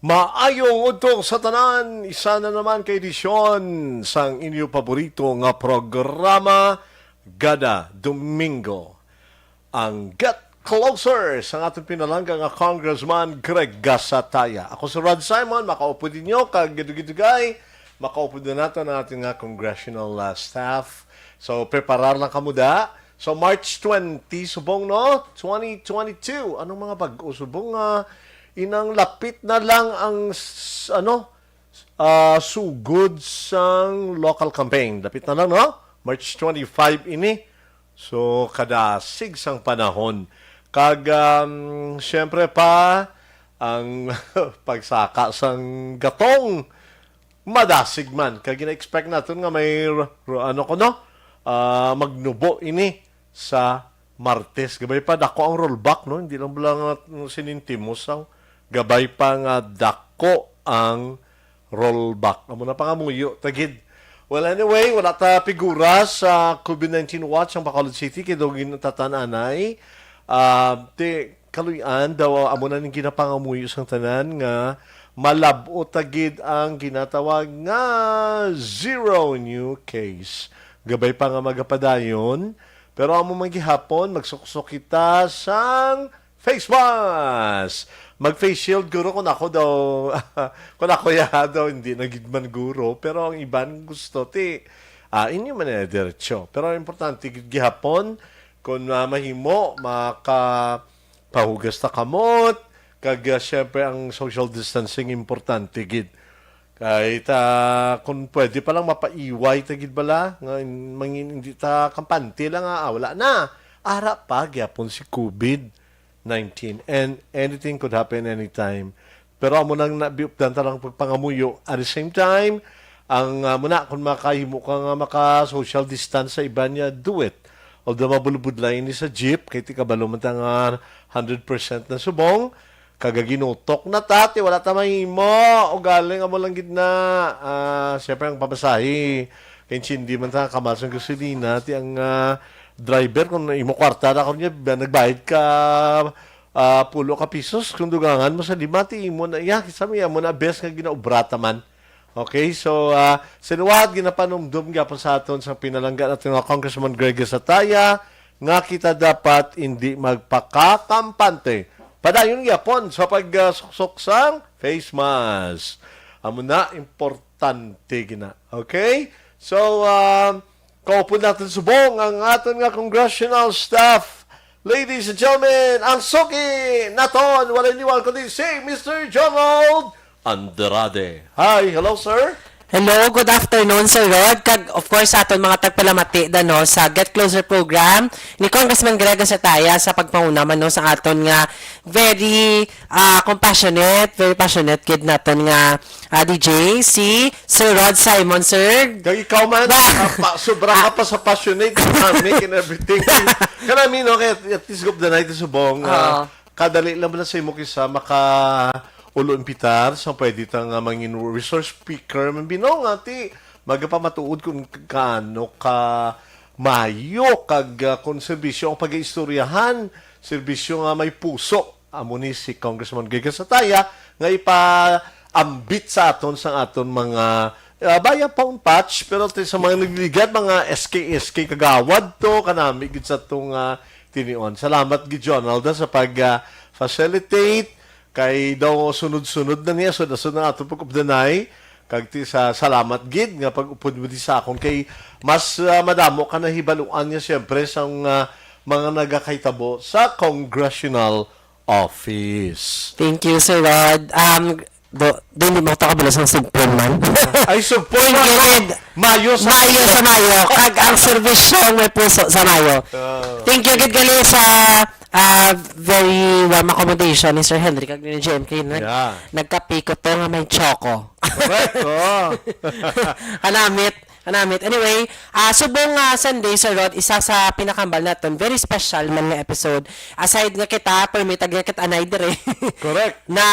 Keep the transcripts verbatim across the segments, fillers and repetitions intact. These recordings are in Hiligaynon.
Maayong udto sa tanan, isa na naman ka edisyon sang inyo paborito nga programa, Gada Domingo, ang Get Closer sang aton pinalangga nga Congressman Greg Gasataya. Ako si Rod Simon, makaupod ninyo kag dugay-dugay, makaupod na nato ang ating nga congressional, ah, staff. So, preparar lang kamo da. So, March twenty, subong, no? Twenty twenty-two. Anong mga bag-o, subong, ah, inang lapit na lang ang s-, ano, ah, sugod sang local campaign. Lapit na lang, no? March twenty-five ini. So, kadasig sang panahon. Kag, um, siyempre pa, ang pagsaka sang gatong madasig man. Kag gina-expect naton nga may ro-, ro-, ano ko, no? Ah, magnubo ini sa Martes. Gabay pa, dako ang rollback, no? Hindi lang bala nga sinintimos ang gabay pa nga dako ang rollback. Amo na pangamuyo, tagid. Well, anyway, wala ta pigura sa COVID nineteen watch ang Bacolod City kay daw ginatatan anay. Ah, ti, kaluy-an daw amo na ning ginapangamuyo sang tanan nga malab-ot tagid ang ginatawag nga zero new case. Gabay pa nga magapadayon, pero amo man gihapon, magsuksok kita sang face mask. Mag-face shield, guro, kung ako daw, kung ako ya daw, hindi na gid man, guro. Pero ang iban gusto, ti, ah, inyo man na diretso. Pero ang importante gid gihapon, kung, ah, mahimo, makapahugas ta kamot, kag, ah, syempre, ang social distancing, importante gid. Kay ta, kung pwede pa lang, mapaiway ta gid bala, nga in-, mangin-, hindi ta kampante lang nga, ah, wala na. Ara pa gyapon si COVID nineteen, and anything could happen anytime. Pero amo nang nabiupdan ta lang pagpangamuyo. At the same time, ang, ah, muna, kung makahimo ka nga maka-social distance sa iban niya, do it. Although mabulbudlay ini sa jeep, kay ti kabalo man ta nga hundred percent na subong, kag ginutok na ta, ti wala ta mahimo. Ugaling amo lang gid na, ah, siyempre ang pamasahe. Kay hindi man ta kamal sang gasolina, ti ang, ah, driver, kung imo kwarta na, kung niya, nagbayad ka, ah, pulo ka pisos, kung dugangan mo sa lima, ti imo na, iya, kisa mo, iya mo na, bes nga ginaobra ta man. Okay, so, ah, sinuwat, ginapanumdum gyapon sa aton sa pinalangga natin nga Congressman Greg Sataya, nga kita dapat hindi magpakakampante. Padayon gyapon sa pagsuksok sang face mask. Amo na, importante gina. Okay? So, um, kaupod natin subong ang aton nga congressional staff. Ladies and gentlemen, ang suki naton, walay liwal kundi si Mister Jonald Andrade. Hi, hello, sir. Hello, good afternoon, Sir Rod. Kag, of course, sa aton mga tagpalamati, da, no, sa Get Closer program ni Congressman Greg Sataya sa pagpanguna man, no, sa aton nga very, ah, compassionate, very passionate kid naton nga, ah, D J, si Sir Rod Simon, sir. Kag ikaw man, ba, ah, pa, sobra ka pa sa passionate, dynamic and everything. Kanami, no, kaya at least gop the night subong, ah, Oo. Kadali lang man sa imo kisa maka ulo impitar sa pwede ta nga mangin resource speaker man bino nga ti magapamatuod kung kaano ka mayo kag, ah, kung serbisyo ang pag-iistoryahan, serbisyo nga may puso. Amo ni si Congressman Giga Sataya nga ipaambit sa aton sang aton mga, ah, baya pa un patch, pero ti sa mga nagliligad, mga S K S K kagawad to, kanami gid sa tong, ah, tinion. Salamat gid, Jonalda, sa pag, ah, facilitate. Kay daw sunod-sunod na niya, sunod-sunod na ato pag-updanay. Kag ti sa salamat gid nga pag-upod mo di sa akon kay mas, ah, madamo ka nahibaluan nga siyempre sa, ah, mga nagakahitabo sa congressional office. Thank you, Sir Rod. Um, do, do, hindi mo ito kabalo sa sugpon man. Ay, sugpon Thank you, man. Gid. Mayo sa Mayo sa Mayo. Kag ang serbisyo may puso sa Mayo. Oh. Thank you, gid gali sa, ah, very warm accommodation ni Sir Henry kag ni J M K. Nag-, Yeah. Nagkape ko to nga may choco. Correct, oh. Kanamit. Kanamit. Anyway, ah, subong nga Sunday, Sir Rod, isa sa pinakambal naton, very special man nga episode. Aside nga kita, permitag nga kita anay dire. Correct. Na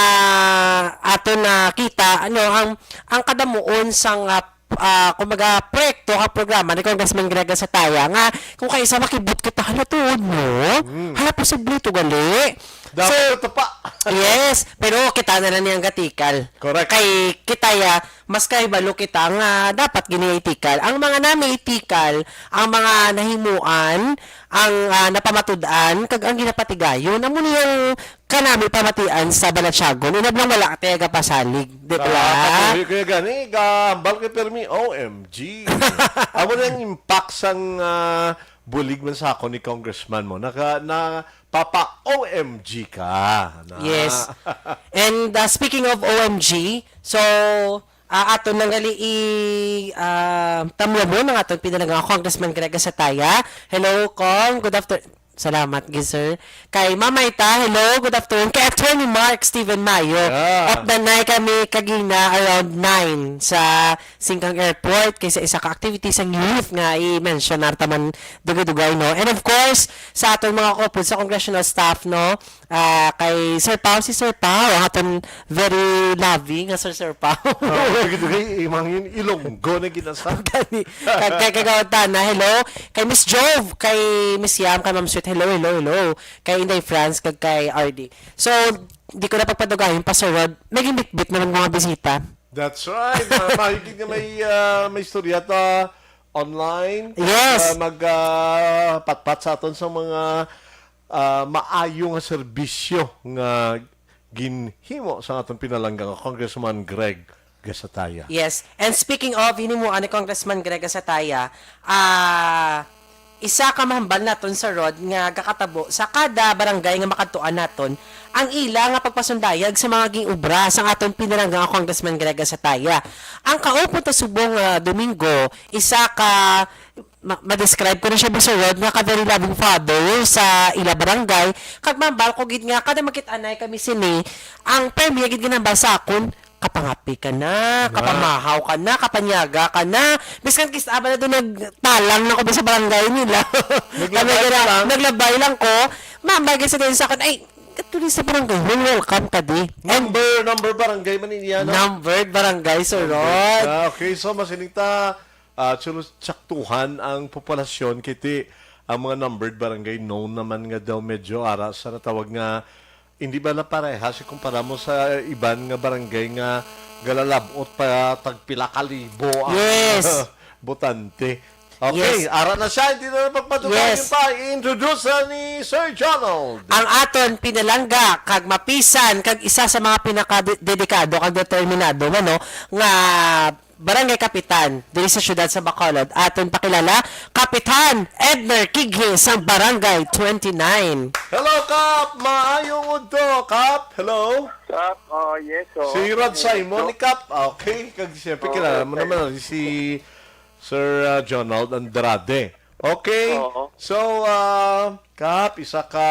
ato na kita, ano, ang, ang kadamuon sang, ah, ah, kumbaga, proyekto ka programa ni Congressman Greg Gasataya nga kung kaisa makibot kita, hala, tuod mo? Mm. Hala, posible to gali? Dapat So, ito pa. Yes, pero kita na lang niyang gatikal. Correct. Kay kita ya, mas kahibalo kita nga dapat gini itikal. Ang mga nami itikal, ang mga nahimuan, ang, ah, napamatud-an, kag ang ginapatigayon, amo niyang kanami pamatian sa Balatyagon, inablang wala ka tayo gapasalig, di ba? Ah, patuloy kaya gani, gahambal kay Permi, O M G. Amo na yung impact sang, ah, bulig man sa ako ni Congressman mo. Naka, na, papa O M G ka. Na. Yes. And, ah, speaking of O M G, so, ah, ato nang gali i, ah, tamyamon ang aton pinalangga Congressman Greg Sataya. Hello, Cong. Good afternoon. Salamat, gid, sir. Kay Mamay Ta, hello, good afternoon. Kay Attorney Mark Steven Mayo, Yeah. At nanay kami kagina around nine sa Singkang Airport kay sa isa ka activity sang youth nga i-mention na taman dugay-dugay, no? And of course, sa aton mga kaupod sa congressional staff, no? Ah, kay Sir Pao, si Sir Pao, ang aton very loving nga Sir Sir Pao. Oh, sige, sige, imang yun, Ilonggo na ginasa. Gani, kag kay Kagawad Tana, hello. Kay Miss Jove, kay Miss Yam, kay Ma'am Sweet, hello, hello, hello. Kay Inday France, kag kay R D. So, di ko na pagpadugayon pa, Sir Rod. May gimbitbit naman mga bisita. That's right. Uh, mahigit nga may, uh, may istorya ta online. Yes. Uh, mag, uh, patpat sa aton sa mga, uh, maayo nga serbisyo nga ginhimo sa aton pinalangga nga Congressman Greg Gasataya. Yes. And speaking of hinimuan ni Congressman Greg Gasataya, ah, isa ka mahambal naton sa Rod nga gakatabo sa kada barangay nga makadtuan naton ang ila nga pagpasundayag sa mga ging-obra sang aton pinalangga nga Congressman Greg Gasataya. Ang kaupod ta subong, ah, Domingo, isa ka ma-, ma-describe ko na siya, Mister Rod, nga ka very loving father sa ila barangay. Kag mambal ko gid nga kada makit-anay kami sini, ang permi gid ginambal sa akon, kapangapi ka na, Nga. kapamahaw ka na, kapanyaga ka na. Biskan kis-, aba na doon nagtalang na ko sa barangay nila. Naglabay Kami gina-, lang. naglabay lang ko. Mambal gid sa din sa akin, ay, katuloy sa barangay, well, welcome ka di. And Number, number barangay man niya, no? Numbered barangay, Sir Rod. Ah, okay, so masiling ta, ah, chulo-, tsaktuhan ang populasyon, kiti ang mga numbered barangay known naman nga daw medyo ara sa natawag nga hindi ba na pareha si kumpara mo sa iban nga barangay nga galalabot pa tagpila ka libo ang Yes. botante. Okay, Yes. ara na siya, hindi na pagpatuloy Yes. pa. I-introduce na ni Sir Jonald. Ang aton pinalangga, kag mapisan, kag isa sa mga pinakadedikado kag determinado, ano, nga Barangay Kapitan diri sa siyudad sa Bacolod. Aton pakilala, Kapitan Edner Kighi sang Barangay twenty-nine. Hello, Kap! Maayong udto, Kap! Hello! Kap, oh, yes, oh. Si Rod Yes, Simon, oh. ni Kap. Okay, kag siyempre, Oh, kilala mo okay. naman si Sir, uh, Jonald Andrade. Okay, Oo. so, uh, Kap, isa ka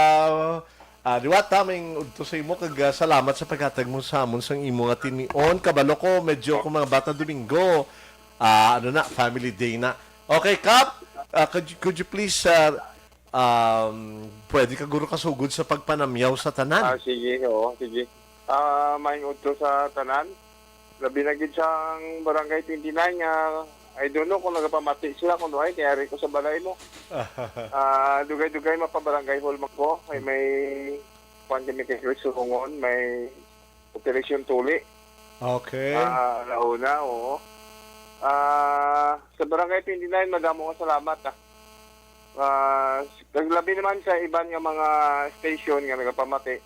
Ah, liwat ta, maayong udto sa imo, kag, ah, salamat sa paghatag mo sa amon sang imo nga tinion. Kabalo ko, medyo kung mga bata Domingo, ah, ano na, family day na. Okay, Kap, ah, could, you- could you please, ah, um, pwede ka guro kasugod sa pagpanamyaw sa tanan? Ah, sige, oo, sige. Ah, maayong udto sa tanan. Labi na gid sang Barangay twenty-nine nga, I don't know kung nagapamati sila kung duhay, kay ari ko sa balay mo. Ah, dugay-dugay mapabarangay hall man ko. May, may, kuwan kami kay Chris Sulungon, may operasyon tuli. Okay. Ah, launa, oo. Ah, sa Barangay twenty-nine, madamo nga salamat, ah. Ah, kag labi naman sa iban nga mga station nga nagapamati.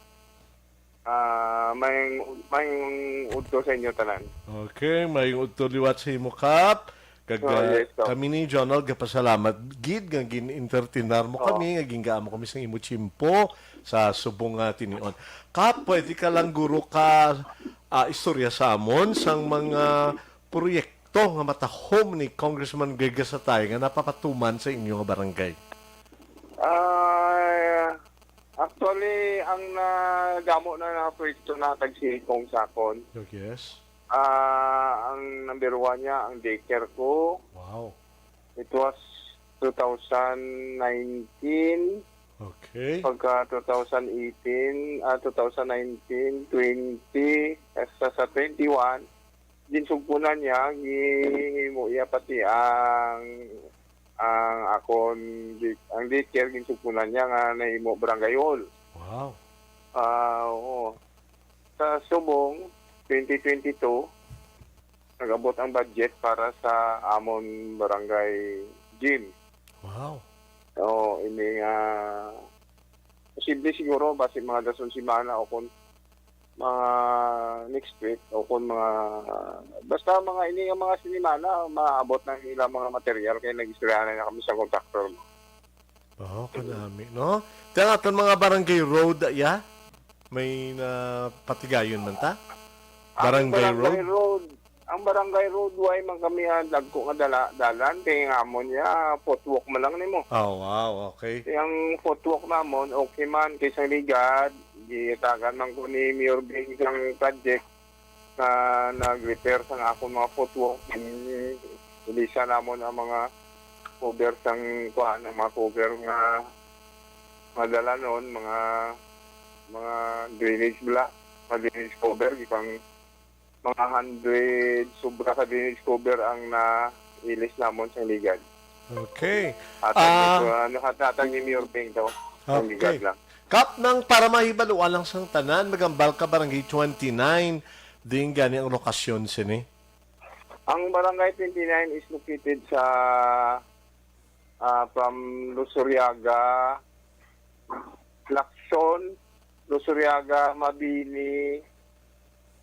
Ah, maayong, maayong udto sa inyo tanan. Okay, maayong udto liwat sa imo, Kap. Kag, Oh, ah, yes, Kap. kami ni Jonald gapasalamat gid nga gin-entertainar mo Oh. kami, nga gingaamo kami sa imo tiyempo sa subong nga tinion. Kap, pwede ka lang guro ka, ah, istorya sa amon sang mga proyekto nga matahom ni Congressman Greg Gasatay nga napapatuman sa inyo nga barangay? Ah, actually, ang nadamo na nga proyekto na kag si Kong Sakon. Oh, yes. Ah, ang number one niya, ang daycare ko. Wow. It was two thousand nineteen. Okay. Pagka two thousand eighteen, ah, two thousand nineteen, twenty, hasta sa twenty-one, ginsugpunan niya, gihimo iya pati ang, ang akon di-, ang daycare, ginsugpunan niya nga nahimo barangay hall. Wow. Ah, oo. Sa subong, twenty twenty-two, nag-abot ang budget para sa amon barangay gym. Wow. Oo, ini nga, posible siguro, basi mga dason semana o kung mga next week o kung mga, basta mga ini nga mga sinimana, maabot na ang ilang mga material kay nag-istoryahan na kami sa contractor mo. Oh, kanami, no? Tiyan aton mga barangay road, ya? May napatigayon man ta? Ang Barangay barangay road? road, ang barangay road, way man kami ang dagko nga dala-, dalan, kay nga amo niya, footwalk man lang nimo. Oh, wow, okay. Ang footwalk namon, okay man, kay sa ligad, gitagan man ko ni Mayor Bing sang project nga nag-repair sang akon mga footwalk. Ilisan namon ang mga cover sang, kuan, ang mga cover nga, nga dalanon, mga, mga drainage bala, mga drainage cover, ipang mga hundred sobra ka drainage cover ang nailis namon sa ligad. Okay. Hatag Ah. nito, ano, hat-, hatag ni Mayor Bing daw. Ang Okay. ligad lang. Kap, nang para mahibaluan lang sang tanan, magambal ka Barangay twenty-nine, din gani ang lokasyon sini? Ang Barangay twenty-nine is located sa, ah, from Lusuriaga, Lacson, Lusuriaga, Mabini,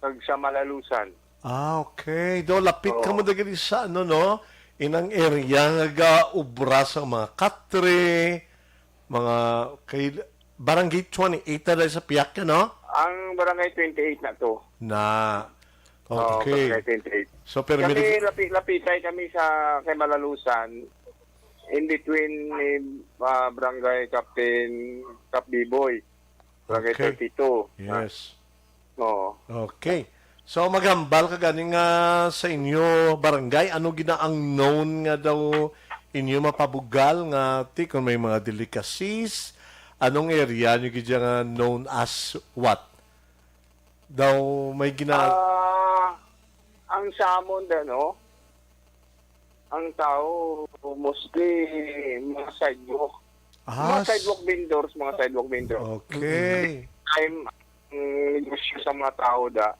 kag sa Malalusan. Ah, okay. Do, lapit Oo. ka mo dagiti sa, ano, no? Inang area nga gaubra sa mga katre, mga kay Barangay twenty-eight na dahil sa piyak ka, no? Ang Barangay twenty-eight na to. Na. Oo, Okay. Barangay twenty-eight. So, pero Kami, may lapi-, lapitay kami sa kay Malalusan, in between ni, ah, Barangay Captain Cap Biboy, Barangay Okay. thirty-two. Yes. Oo. Okay. So, maghambal ka gani nga sa inyo barangay, ano gina ang known nga daw inyo mapabugal nga ti kung may mga delicacies, anong area nyo gid nga known as what? Daw may gina- Ah, ang sa amon, ano, ang tao, mostly, mga sidewalk. Ah, Mga s- sidewalk vendors, mga sidewalk vendors. Okay. Time, ang negosyo sa mga tao da,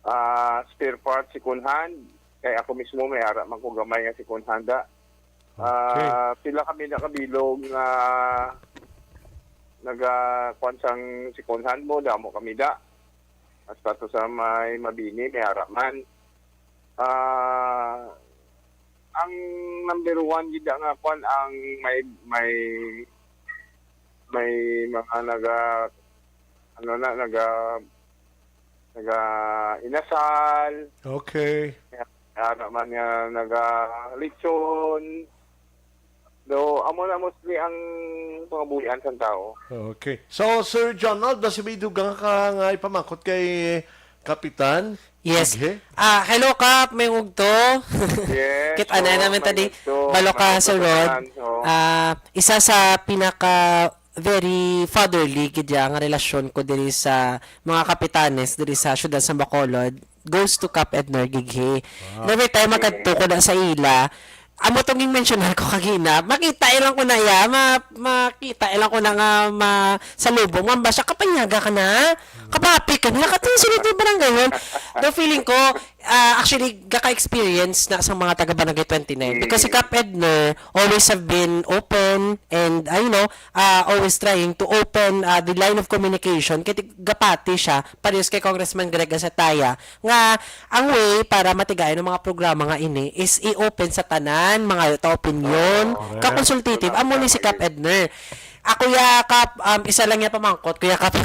ah, spare parts, second hand. Kay ako mismo, may ara man ko gamay nga second hand da. Okay. Ah, pila kami na kabilog nga naga-, kuwan sang second hand mo, damo kami da. Hasta to sa may Mabini, may ara man. Ah, ang number one gid nga kwan, ang may, may, may mga naga, ano na, naga, naga inasal. Okay. Ano man nga, naga lechon. Do, amo na mostly ang pangabuhian sang tao. Okay. So, Sir John Ald, basi may dugang ka nga ipamangkot kay Kapitan Yes. Ighe? Ah, hello, Kap. May ugto. Yes, Kit-anay so, namin may tadi. ugto. Balo ka May sa ugto road. naman, so. Ah, isa sa pinaka very fatherly gid ya nga relasyon ko diri sa mga kapitanes diri sa siyudad sa Bacolod goes to Kap Edner Gighe. Wow. Every time magadto ko na sa ila, amo tong ginmensyonan ko kagina, makita lang ko na ya, ma-, makita lang ko na nga ma-, sa lubong, mamba siya, "Kapanyaga ka na? Kapapi ka na? Katong sunod yung barangay yun." The feeling ko, ah, actually, gaka-experience na sa mga taga Barangay twenty-nine. Because si Mm. Kap Edner always have been open and, ah, you know, ah, always trying to open, ah, the line of communication. Kay gapati siya, parehas kay Congressman Greg Asataya, nga ang way para matigayon ang mga programa nga ini is i-open sa tanan, mga ta opinyon, Correct. kakonsultative. Amo ni si Kap Edner. Ako ya, Kap, um, isa lang ya pamangkot. Kuya Kap,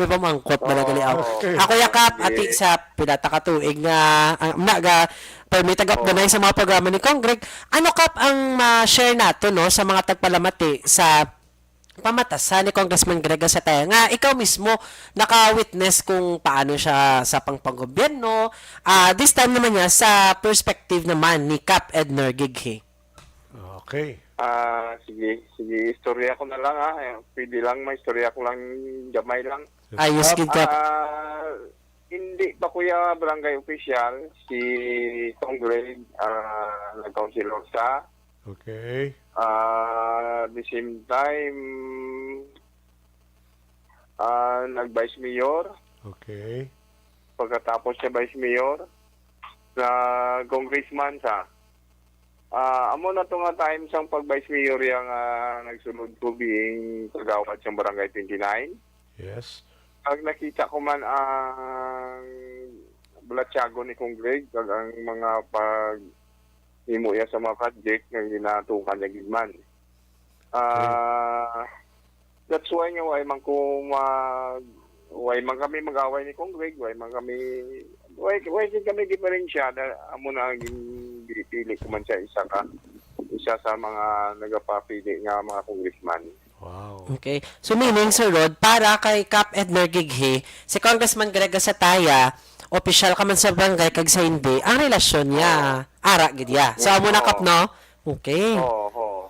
may pamangkot ba na gali, ah? Oo. Okay. Ako ya, Kap, Sige. ati sa pila ta ka tuig nga, ah, na, ga, permi tagapdanay Oo. sa mga programa ni Kong Greg. Ano, Kap, ang ma-share nato, no, sa mga tagpalamati sa pamatasan ni Congressman Greg Asataya nga ikaw mismo naka-witness kung paano siya sa pangpanggobyerno. Ah, this time naman niya sa perspective naman ni Kap Edner Gighe. Okay. Ah, sige, sige, istorya ko na lang, ah. Eh, pwede lang, may istorya ko lang, gamay lang. Ayos Kap. gid, Kap. Ah, Hindi pa, kuya, barangay official, si Cong Greg, ah, nag-councilor sa, Okay. ah, the same time, ah, nag-vice mayor. Okay. Pagkatapos niya vice mayor, nag-congressman sa. Ah, amo na to nga time sang pag-vice mayor ya nga nagsulod ko being kagawad sang Barangay twenty-nine. Yes. Pag nakita ko man ang balatyagon ni Cong Greg, kag ang mga pag-imo ya sa mga project nga ginatukan niya gid man. Ah, that's why nga way man ko mag-, way man kami mag-away ni Cong Greg, way man kami, way, way gid kami diferensyada. Amo na ang gin-, ginpili ko man siya isa ka, isa sa mga nagapapili nga mga congressman. Wow. Okay. So, meaning, Sir Rod, para kay Kap Edner Gighi, si Congressman Greg Gasataya, opisyal ka man sa barangay kag sa hindi, ang relasyon niya, Oo. ara gid ya. So, amo na, Kap, Oo. no? Okay. Oo, oo.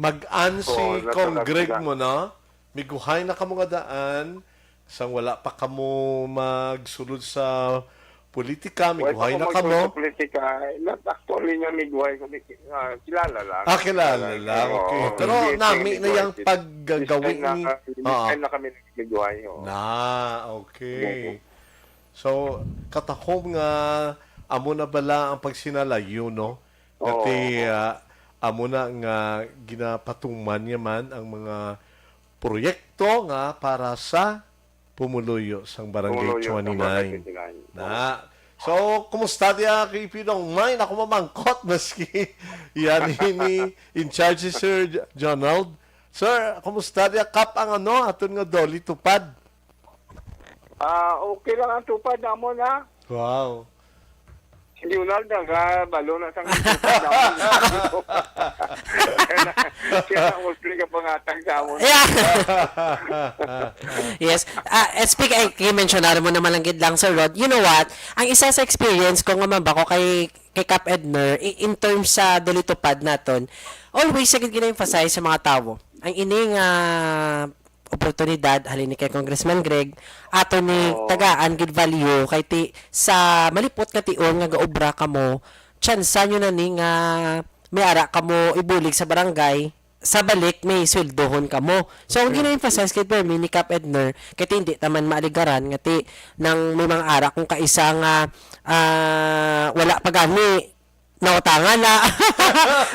Mag-an si Oo, Cong nasa Greg na. mo, no? Miguhay na kamo nga daan, sang wala pa kamo magsulod sa politika, Wala miguhay pa na ko kamo. magsulod sa politika. Not actually nga miguhay, kundi ki-, ah, kilala lang. Ah, kilala Kilala lang, lang. okay. Oo, Pero hindi, nami hindi na miguhay. yang paggagawi This time na, ni, this ah. time na kami nagmiguhay, oo. Na, okay. Oo. So, katahom nga amo na bala ang pagsinalayo, no? Oo, Kati, oo. ah, amo na nga ginapatuman niya man ang mga proyekto nga para sa pumuluyo sang Barangay Pumuluyo sang Barangay twenty-nine. twenty-nine. Na. So, kumusta diya kay Pidong May? Ako mamangkot maski yan ni in charge si Sir J-, Jonald. Sir, kumusta diya, Kap, ang ano, aton nga Doli Tupad? Ah, okay lang ang tupad namon, ha? Wow. Si Leonard, nagabalo na sa tupad namon. Kaya na, kaya na, mostly ka pangatag sa amon. Yeah. Yes. Ah, eh, speak, ay, kay mentionar mo naman lang gid lang, Sir Rod. You know what? Ang isa sa experience ko nga mabako kay, kay Kap Edner, i-, in terms sa Doli Tupad naton, always sa gid gina-emphasize sa mga tawo. Ang ini nga oportunidad, halin ni kay Congressman Greg, ato ni Oo. tagaan gid value kay ti, sa malipot nga tion nga gaobra kamo, tsansa nyo na ni nga may ara kamo ibulig sa barangay, sa balik may sweldohon kamo. So, ang Mm. gina-emphasize kay Fermi ni Kap Edner, kay ti hindi taman maaligaran nga ti nang may mga ara kung kaisa nga, ah, wala pa gani, nautangan na.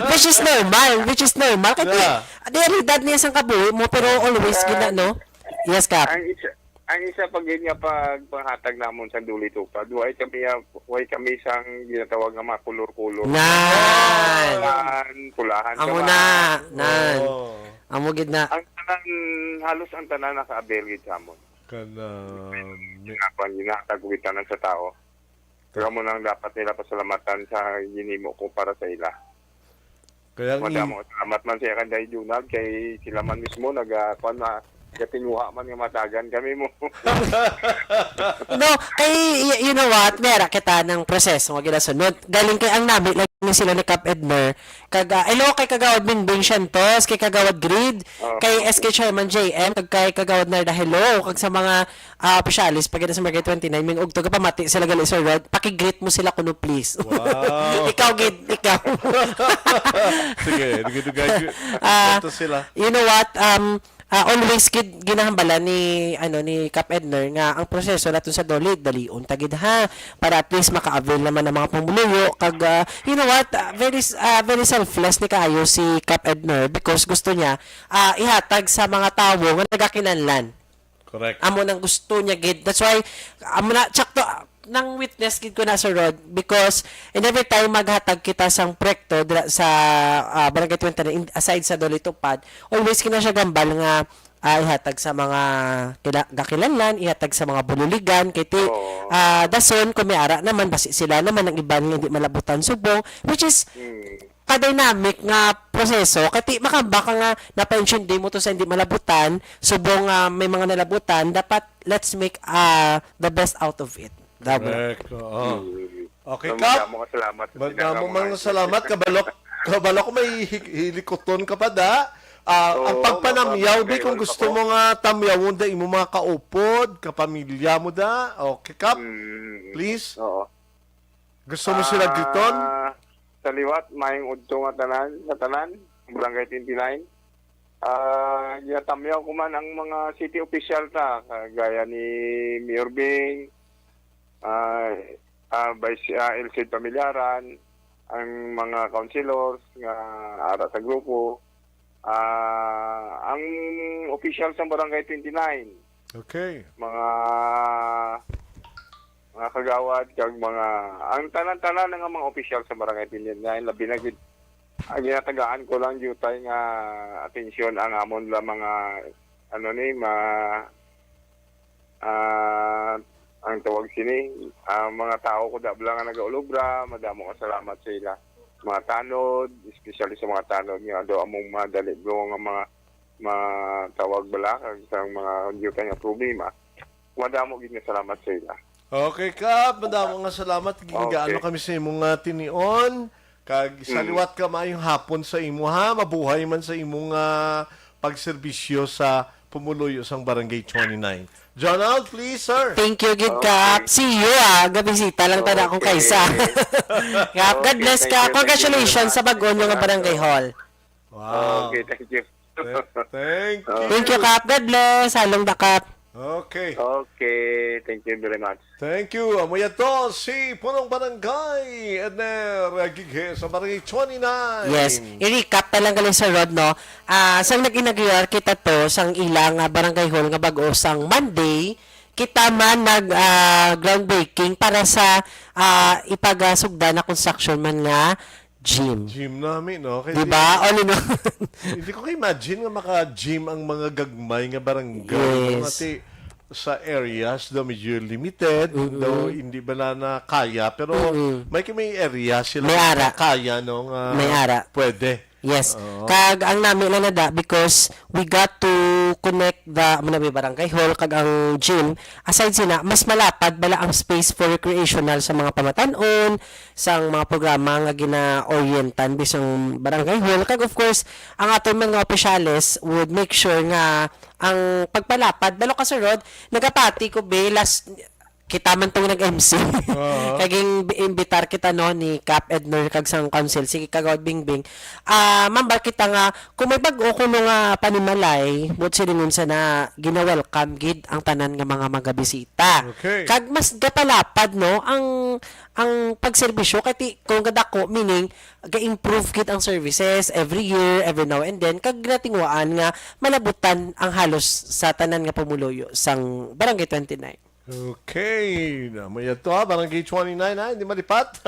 Which is normal, which is normal. Kay Yeah. di, realidad niya sang kabuhi mo, pero always Ah, gina, no? Yes, Kap. ang isa, ang isa pa gid nga pagpanghatag namon sa Duli Tupad, way kami, ah, way kami sang ginatawag nga mga kulor-kulor. Nan. Pulahan, pulahan ka Amo ba? na, nan. Oo. Amo gid na. Ang tanan, halos ang tanan naka-avail gid sa amon. Kana, mi- Nga, kwan, ginhatag ko gid tanan sa tao. Kamo nang dapat nila pasalamatan sa ginimo ko para sa ila. Kaya ang i- Madamo salamat man sa iya kay Day Junag, kay sila man mismo naga-, kwan na, gatinguha man nga matagan kami mo. No, kay, y-, you know what? Mera kita ng proseso nga ginasunod. Galing kay ang nami lang ni sila ni Cap Edner. Kag, ah, hello kay Kagawad Bingbing Siantos, kay Kagawad Grid, Oo. kay S K Chairman J M, kag kay Kagawad Narda, hello. Kag sa mga ah, opisyalis, pag sa Barangay twenty-nine, ming ugto, gapamati sila gali, Sir Rod. Paki-greet mo sila kuno, please. Wow. Ikaw, gid, ikaw. Sige, dugay-dugay, Ah, ito sila. You know what? Um, ah, always gid ginahambala ni, ano, ni Cap Edner nga ang proseso naton sa Doli, dalion ta gid, ha, para at least maka-avail naman ang mga pumuluyo. Kag, ah, you know what? Ah, very s-, ah, very selfless ni kaayo si Cap Edner because gusto niya, ah, ihatag sa mga tawo nga nagakinahanglan. Correct. Amo nang gusto niya gid. That's why, amo na, tsakto, nang witness gid ko na, Sir Rod, because in every time maghatag kita sang proyekto dira sa, ah, Barangay twenty-nine, in-, aside sa Doli Tupad, always gid na siya gambal nga, ah, ihatag sa mga kila-, gakilanlan, ihatag sa mga bululigan, kay ti, Oo. ah, dason, kung may ara naman, basi sila naman ang iban nga hindi malabutan subong, which is, Mm. ka-dynamic nga proseso, kay ti makamba ka nga napaintindi mo to sa hindi malabutan, subong nga may mga nalabutan, dapat let's make, ah, the best out of it. Daw ba? Correct, oo. Mm. Okay, So, Kap. madamo nga salamat sa Madamo ginagawa mga mo. salamat. Kabalo, kabalo ko may hi-, hilikoton ka pa, da. Ah, ang Oo, pagpanamyaw, mga bi, kung barangay gusto hall mo nga tamyawon da imo mga kaupod, kapamilya mo da, okay, Kap? Mm, Please? Oo. Gusto mo sila griton? Ah, sa liwat, maayong udto nga tanan, nga tanan, Barangay twenty-nine. Ah, ginatamyaw ko man ang mga city official ta, kagaya ni Mayor Bing, ah, ah, Vice, ah, Elcid Pamilyaran, ang mga councilors nga ara sa grupo, ah, ang official sa Barangay twenty-nine, Okay. mga, mga kagawad, kag mga, ang tanan-tanan nga mga official sa Barangay twenty-nine, labi na gid, ang ginatagaan ko lang, Jutay, nga atensyon ang amon la mga, ano ni, ma-, ah, ang tawag sini, ah, mga tao ko da bala nga nagaulobra, madamo nga salamat sa ila. Mga tanod, especially sa mga tanod nga daw among madali bro nga mga matawag bala kag sa mga Jutay nga problema. Madamo gid nga salamat sa ila. Okay, Kap. Madamo nga salamat. Gin-, Okay. gaano kami sa imong, ah, tinion. Kag sa Mm. liwat ka, maayong hapon sa imo, ha? Mabuhay man sa imong, ah, pagserbisyo sa pumuluyo sang Barangay twenty-nine. Ronald, please, sir. Thank you, gid, Okay. Kap. See you, ah. Gabisita lang ta na akong Okay. kaisa. Kap, God Okay, bless thank ka. you, thank you very Congratulations much. sa bag-o nyo nga Salamat. barangay hall. Wow. Okay, thank you. Th-, thank Oh. you. Thank you, Kap. God bless. Halong da, Kap. Okay. Okay, thank you very much. Thank you. Amo yato si Punong Barangay Edner Gighe sa Barangay twenty-nine. Yes. I-recap na lang gali, Sir Rod, no? Ah, sang nag-inaugurar kita to, sang ilang, ah, barangay hall nga bag-o sang Monday, kita man nag, ah, groundbreaking para sa, ah, ipagasugda na construction man nga gym. Gym nami, no? Kay Di di, ba? All in all. Hindi ko ka-imagine nga maka-gym ang mga gagmay nga barangay. Yes. Mga ti-, sa areas daw medyo limited, Mm-mm. daw hindi ba na, na kaya, pero Mm-mm. may, may area sila May nga ara. kaya, no, nga May ara. pwede. Yes. Oo. Kag ang nami lang na da, because we got to connect the, amo na may barangay hall, kag ang gym, aside sina, mas malapad bala ang space for recreational sa mga pamatan-on, sang mga programa nga gina-orientan bisang barangay hall. Kag of course, ang aton mga opisyales would make sure nga ang pagpalapad, balo ka, Sir Rod, nagapati ko, be, last, kita man tong nag-M C. Oo. Kag in-, imbitar kita, no, ni Kap Edner kag sang Council, si Kagawad Bingbing. Ah, mambal kita nga, kung may bag-o kuno nga panimalay, buot silingon sa na, gina-welcome gid ang tanan nga mga magabisita. Okay. Kag mas gapalapad, no, ang, ang pagserbisyo, kay ti-, kung gadako, meaning, ga-improve gid ang services every year, every now and then, kag ginatinguhaan nga malabutan ang halos sa tanan nga pumuluyo sang Barangay twenty-nine. Okay. Na, may ato, ha, Barangay twenty-nine, ha, hindi malipat.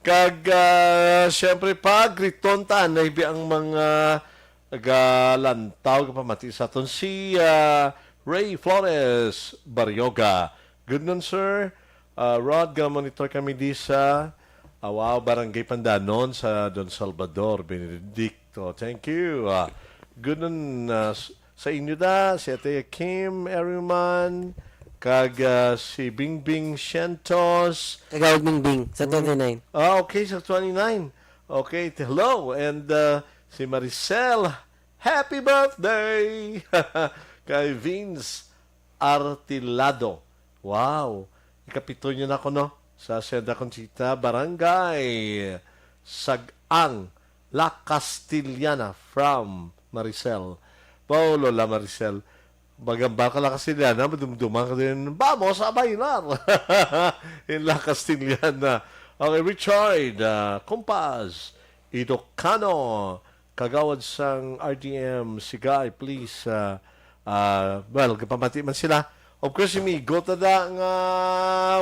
Kag, ah, siyempre, pa, griton ta, naibi ang mga galantaw, kapamati sa aton si, ah, Ray Flores Barrioga. Good noon, sir. Ah, Rod, ga-monitor kami di sa, ah, wow, Barangay Pandanon sa Don Salvador, Benedicto. Thank you. Ah, good noon, ah, s-, sa inyo da, si Ate Kim Eriman, kag, ah, si Bingbing Sientos. Kagawad Bingbing, sa Mm. twenty-nine. Ah, okay, sa twenty-nine. Okay, t-, hello. And, ah, si Maricel, happy birthday! Kay Vince Artilado. Wow! Ikapito niyo na ko, no? Sa Senda Conchita, Barangay Sag-ang, La Castellana, from Maricel. Wow, Lola Maricel. Magambal ka, La Castellana, madumduman ka din. Vamos a bailar! In La Castellana. Okay, Richard, ah, Kumpas, Idocano, Kagawad sang R D M, si Guy, please, ah, ah, well, gapamati man sila. Of course, si Migo, tada nga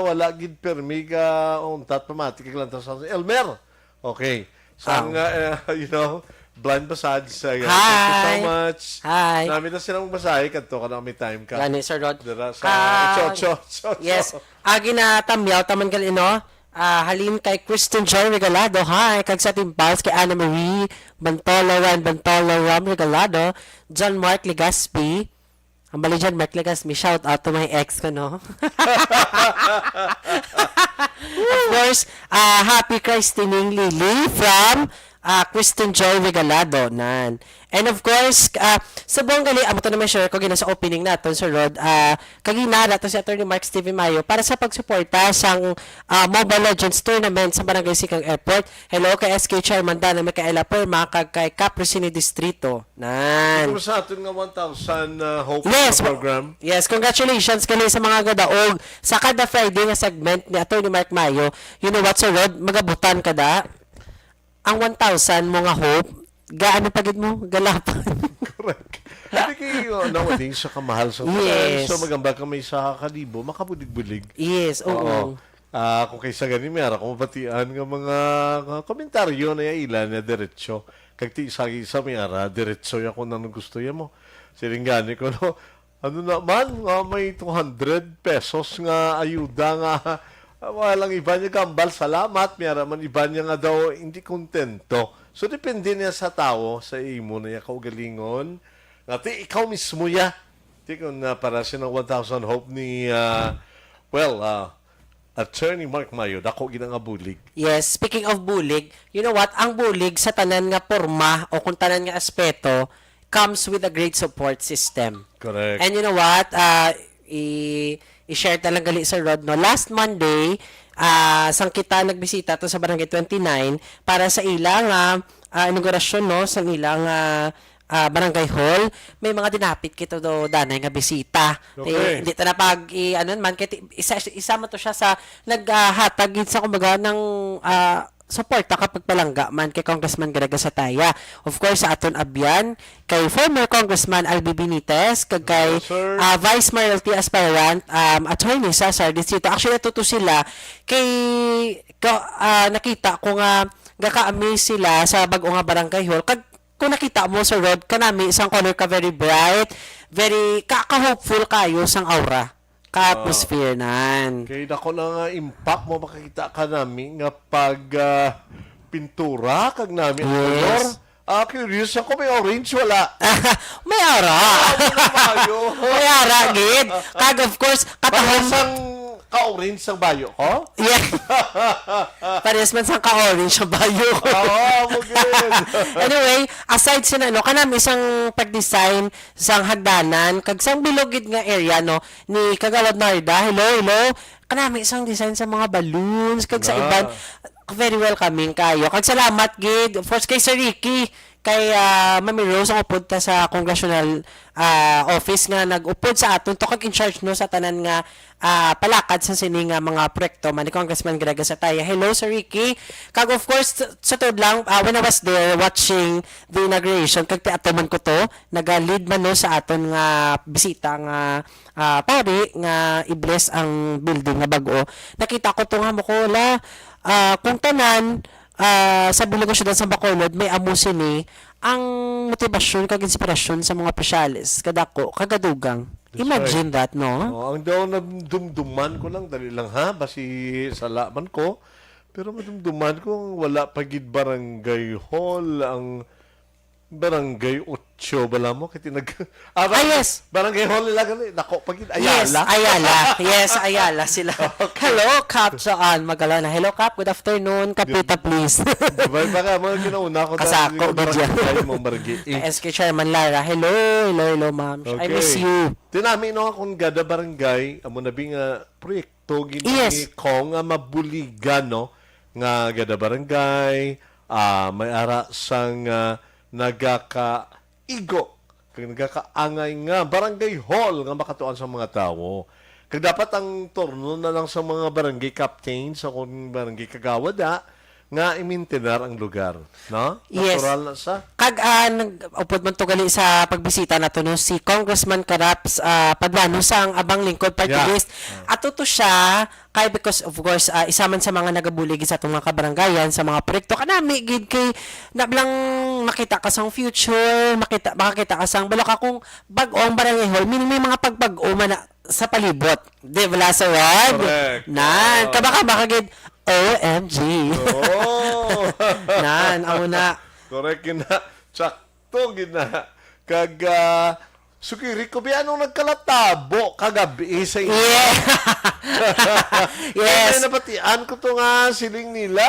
wala gid permi ka untat pamati kay Glanta sa Elmer. Okay. Sang, Ah. ah, eh, you know, blind pa sad sa, thank you so Hi. much. Hi. Nami na silang magmasahe, kadto ka na may time ka. Gani, Sir Rod. Dira sa Ah, Ocho, Ocho, Ocho, Ocho. Yes. Agi na tamyaw, taman gali, no? Ah, halin kay Kristen Joy Regalado, hi, kag sa Timpals kay Anna Marie Bantolo, Ran Bantolo, Ram Regalado, John Mark Legaspi. Ang bali, John Mark Legaspi, shout out to my ex ko, no? Of course, ah, happy christening, Lily, from ah, Kristen Joy Regalado, nan. And of course, ah, subong gali, amo to na may share ko gina sa opening naton, Sir Rod. Ah, kagina nato si Attorney Mark Steven Mayo para sa pagsuporta sang, ah, Mobile Legends Tournament sa Barangay Siquijao Airport. Hello kay S K Chairman Dana Micaela Perma kag kay Capricini Distrito. Nan. Ito sa aton nga one thousand, uh, Hope Yes, na program. Yes, congratulations kani sa mga gadaog sa kada Friday nga segment ni Attorney Mark Mayo. You know what, Sir Rod? Magabutan ka da. Ang one thousand mo nga hope, gaano pa gid mo? Galapan. Correct. Hindi kayo, uh, nowadays, sa kamahal sa Yes. So, magamba ka may sa kalibo, makabulig-bulig. Yes, oo. Oo. Ah, kung kaysa gani, may ara ko mabatian nga mga, nga komentaryo na ya ila na diretso. Kag ti isa, isa may ara, diretso ya kung anong gusto ya mo. Siling gani ko, no? Ano naman, nga may two hundred pesos nga ayuda nga, ah, walang iba niya gambal, salamat, may ara man iba niya nga daw hindi kontento. So, depende niya sa tawo, sa imo na ya kaugalingon. Nga ti ikaw mismo ya. Ti kung, ah, para sa nang one thousand hope ni, ah, well, ah, Attorney Mark Mayo, dako gid nga bulig. Yes, speaking of bulig, you know what? Ang bulig sa tanan nga porma o kung tanan nga aspeto comes with a great support system. Correct. And you know what? Ah, i- i-share ta lang gali, Sir Rod, no? Last Monday, ah, sang kita nagbisita to sa Barangay twenty-nine para sa ila nga, ah, inaugurasyon, no, sa ila nga, ah, barangay hall, may mga dinapit kita do danay nga bisita. Okay. Eh, hindi ta na pag i-, ano man, kay ti-, isa, isa man to siya sa naghatag gid sa, kumbaga, ng, ah, suporta kapag palangga man kay Congressman Greg Sataya. Of course, sa aton abyan, kay former Congressman Albi Benitez, kag kay, Yes, sir. ah, Vice Mayoralty aspirant, um, Attorney Cesar Distrito. Actually, atuto sila kay ka-, ah, nakita ko nga gaka-amaze sila sa bag-o nga barangay hall. Kag kung nakita mo, Sir Rod, kanami sang color ka, very bright, very ka, ka-hopeful kayo sang aura, ka-atmosphere nan. Kay dako na nga impact mo makakita ka nami nga pag, ah, pintura kag nami ang Yes. color. Ah, curious ako, may orange, wala? May ara. Ah, wala na kayo. May ara, gid. Kag of course, Parang katahom sang ka-orange sang bayo ko? Yeah. Parehas man sang ka-orange sa bayo ko. Oo, mo gid. Anyway, aside sa ano, kanami sang pag-design sang hagdanan, kag sang bilog gid nga area, no, ni Kagawad Narda. Hello, hello. Kanami sang design sa mga balloons, kag sa Ah. iban, very welcoming kayo. Kag salamat gid, of course, kay Sir Ricky, kay, ah, Mami Rose, ang upod ta sa congressional, ah, office nga nag-upod sa aton to, kag in charge, no, sa tanan nga, ah, palakad sa sini nga mga proyekto man ni Congressman Greg Sataya. Hello, Sir Ricky. Kag of course, sa, sa tuod lang, ah, when I was there watching the inauguration, kag ti ato man ko to, naga-lead man, no, sa aton nga bisita nga, ah, pari nga i-bless ang building nga bag-o. Nakita ko to nga mo ko, la, ah, kung tanan, ah, sa bilog nga syudad sa Bacolod, may amo sini ang motibasyon kag inspirasyon sa mga opisyales, kadako, kagadugang. That's Imagine right. that, no? Oh, ang daw nadumduman ko lang, dali lang ha, basi sala man ko. Pero madumduman ko ang wala pa gid barangay hall ang barangay Ocho bala mo kay tinag Ah, Ah, yes. Barangay hall nila gani, dako pa gid. Yes, Ayala. Ayala. Yes, Ayala sila. Okay. Hello, Kap Joan Magalona. Hello, Kap. Good afternoon. Kapita, Good. please. Diba, baka mga kinauna ko Kasako, tayo, gid yan. Barangay, mga barangay. Eh. S K Chairman Lara. Hello, hello, hello, ma'am. I miss Okay. you. Tinami, no, akong gada barangay, amo na bi nga proyekto gid Yes. ni Kong nga mabuligan, no, nga gada barangay, ah, may ara sang, ah, nagakaigo kag nagakaangay nga barangay hall nga makatuan sa mga tawo. Kag dapat ang turno na lang sa mga barangay captain sa kung barangay kagawad, ah, nga imintenar ang lugar, no? Yes. Natural na sa Kag, ah, nag-, upod man to gali sa pagbisita nato, no, si Congressman Caraps, ah, Paduano sang Abang Lingkod Party Yeah. List. Ato to siya, kay because, of course, ah, isa man sa mga nagabulig sa atong mga kabarangayan, sa mga proyekto. Kanami, gid kay nablang makita ka sang future, makita, makakita ka sang, bala ka kung bag-ong barangay hall, meaning may mga pagbag-o man na sa palibot. Di bala, Sir Rod? Correct. Nan, Oo. kaba ka makagid, O M G. Oo. Nan, amo na. Correct yun na. Sakto gid na. Kag, ah, Sukiri ko, bi, anong nagkalatabo kagabi sa inyo? Yeah. Yes. Yes. May nabatian ko to nga siling nila.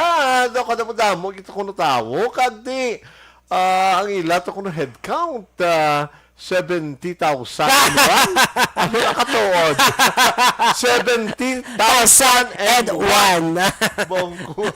Daw kadamo-damo kita kuno tawo. Kag di, ah, ang ila to kuno head count, ah, seventy thousand and one. Ano na katuod? Seventy thousand and one. One. Bongko.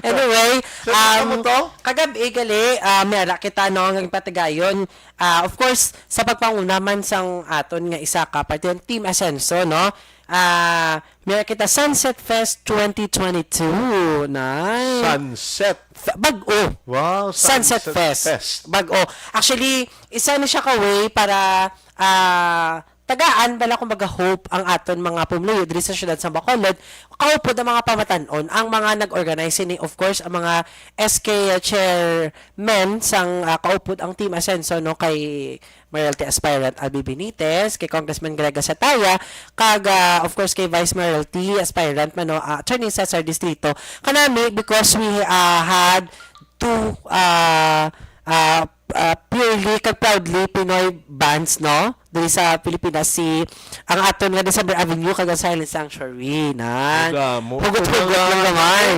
Anyway, So, ano um, to? Kagabi gali, ah, may ara kita, no, nga patigayon. Ah, of course, sa pagpanguna man sang aton nga isa ka parte, ang Team Asenso, no? Ah, may ara kita Sunset Fest twenty twenty-two. Nice. Sunset. F- Bag-o. Wow, Sunset Fest. Bag-o. Actually, isa na siya ka way para ah, tagaan bala, kumbaga, hope ang aton mga pumuluyo diri sa siyudad sa Bacolod, kaupod ang mga pamatan-on, ang mga nag-organize ini, of course, ang mga S K chairmen sang ah, kaupod ang Team Asenso, no, kay Mayor T aspirant Albi Benitez, kay Congressman Greg Sataya, kag ah, of course kay Vice Mayor T aspirant man, no, ah, Attorney Cesar Distrito. Kanami, because we ah, had two ah, ah, ah, purely kag proudly Pinoy bands, no? Diri sa Pilipinas, si ang aton nga December Avenue kag ang Silent Sanctuary, na. Damo. Hugot-hugot lang gamay.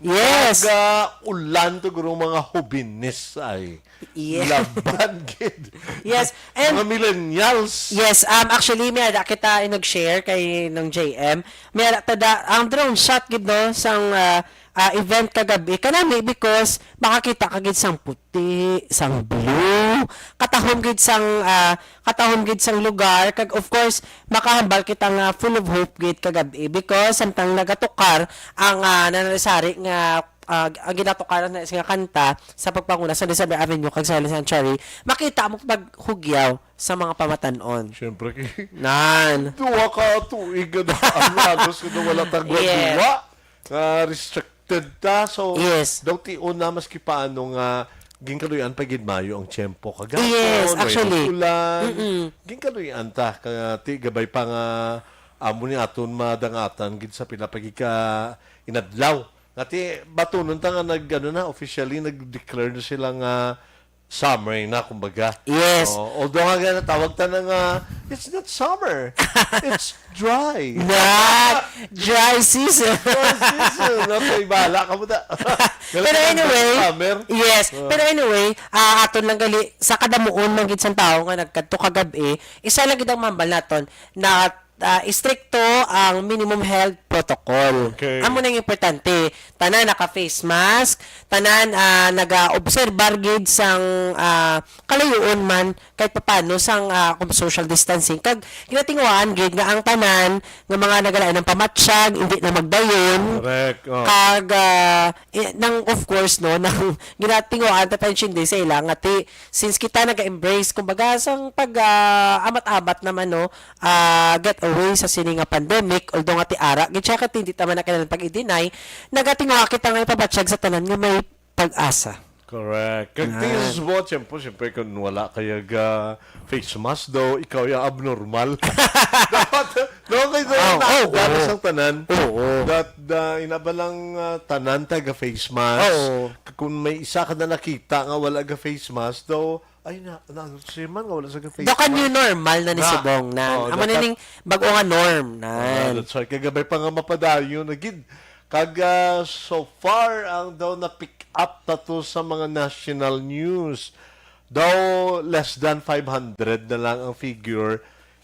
Yes. Taga ulan to, guro, mga hobines ay. Yeah. Laban gid. Yes. And Mga millennials. Yes, um actually, may ara kita yung nag-share kay nung J M. May ara tada ang drone shot gid, no, sang ah, ah, event kagabi kanami, because makakita ka gid sang puti, sang blue, katahom gid sang ah, katahom gid sang lugar, kag of course makahambal kita nga full of hope gid kagabi, because samtang nagatukar ang ah, nanalisari nga ah, ang ginatukaran na nga kanta sa pagpanguna sa December Avenue kag Silent Sanctuary, makita mo paghugyaw sa mga pamatan-on. Siyempre, kay Nan. duha ka tuig na daan, halos na wala tagwa-duwa. Nga restricted ta. So, Yes. daw tion na, maski paano nga ginkaluyan pa gid mayo ang tiyempo kagapon, Yes, may actually. Ulan. Mm-mm. Ginkaluyan ta, kaya ti gabay pa nga amo ni aton madangatan gid sa pila pa gid ka inadlaw. Nga ti batunon ta nga nag, ano na, officially nag-declare na sila nga summer na, kumbaga. Yes. Oh, although nga gani, tawag ta na nga, it's not summer. It's dry. Na dry season. Dry season. Okay, bahala ka mo ta. Pero anyway, Summer. Yes, Ah. pero anyway, ah, aton lang gali sa kadamuon man gid sang tawo nga nagkadto kagabi, isa lang gid ang mambal naton na ah, istrikto ang minimum health protocol. Okay. Amo nang importante. Tanan naka face mask, tanan ah, naga-obserbar gid sang ah, kalayuon man kahit papano sang ah, kung social distancing. Kag ginatinguhaan gid nga ang tanan nga mga nagalain ang pamatyag, hindi na magdayon. Correct. Oh. Kag ah, eh, nang of course, no, nang ginatinguhaan ta pa intindi sa ila nga ti, since kita naga-embrace, kumbaga, sang pag ah, amat-amat naman, no, ah, get away sa sini nga pandemic, although nga ti ara gid siya, kay hindi ta man na kailangan pag-i-deny, nagatinguha kita nga ipabatyag sa tanan nga may pag-asa. Correct. Kag Yan. This is what, siyempre, siyempre, kung wala kaya ga face mask daw, ikaw yung abnormal. Dapat, no, kaya Oh, oh, dahil oh. sa tanan, Oo. that the, inabalang ah, tanan taga face mask. Oo. Kung may isa ka na nakita nga wala ga face mask daw, ay na, na ano siya man nga wala sa ga face Daw ka new mask. normal na ni Na. Subong na. Oh, Amo na dapat- ning bag-o nga norm na. Ah, that's right. Kagabay pa nga mapadayon na gid. Kag ah, so far, ang daw na-pick up na to sa mga national news. Daw less than five hundred na lang ang figure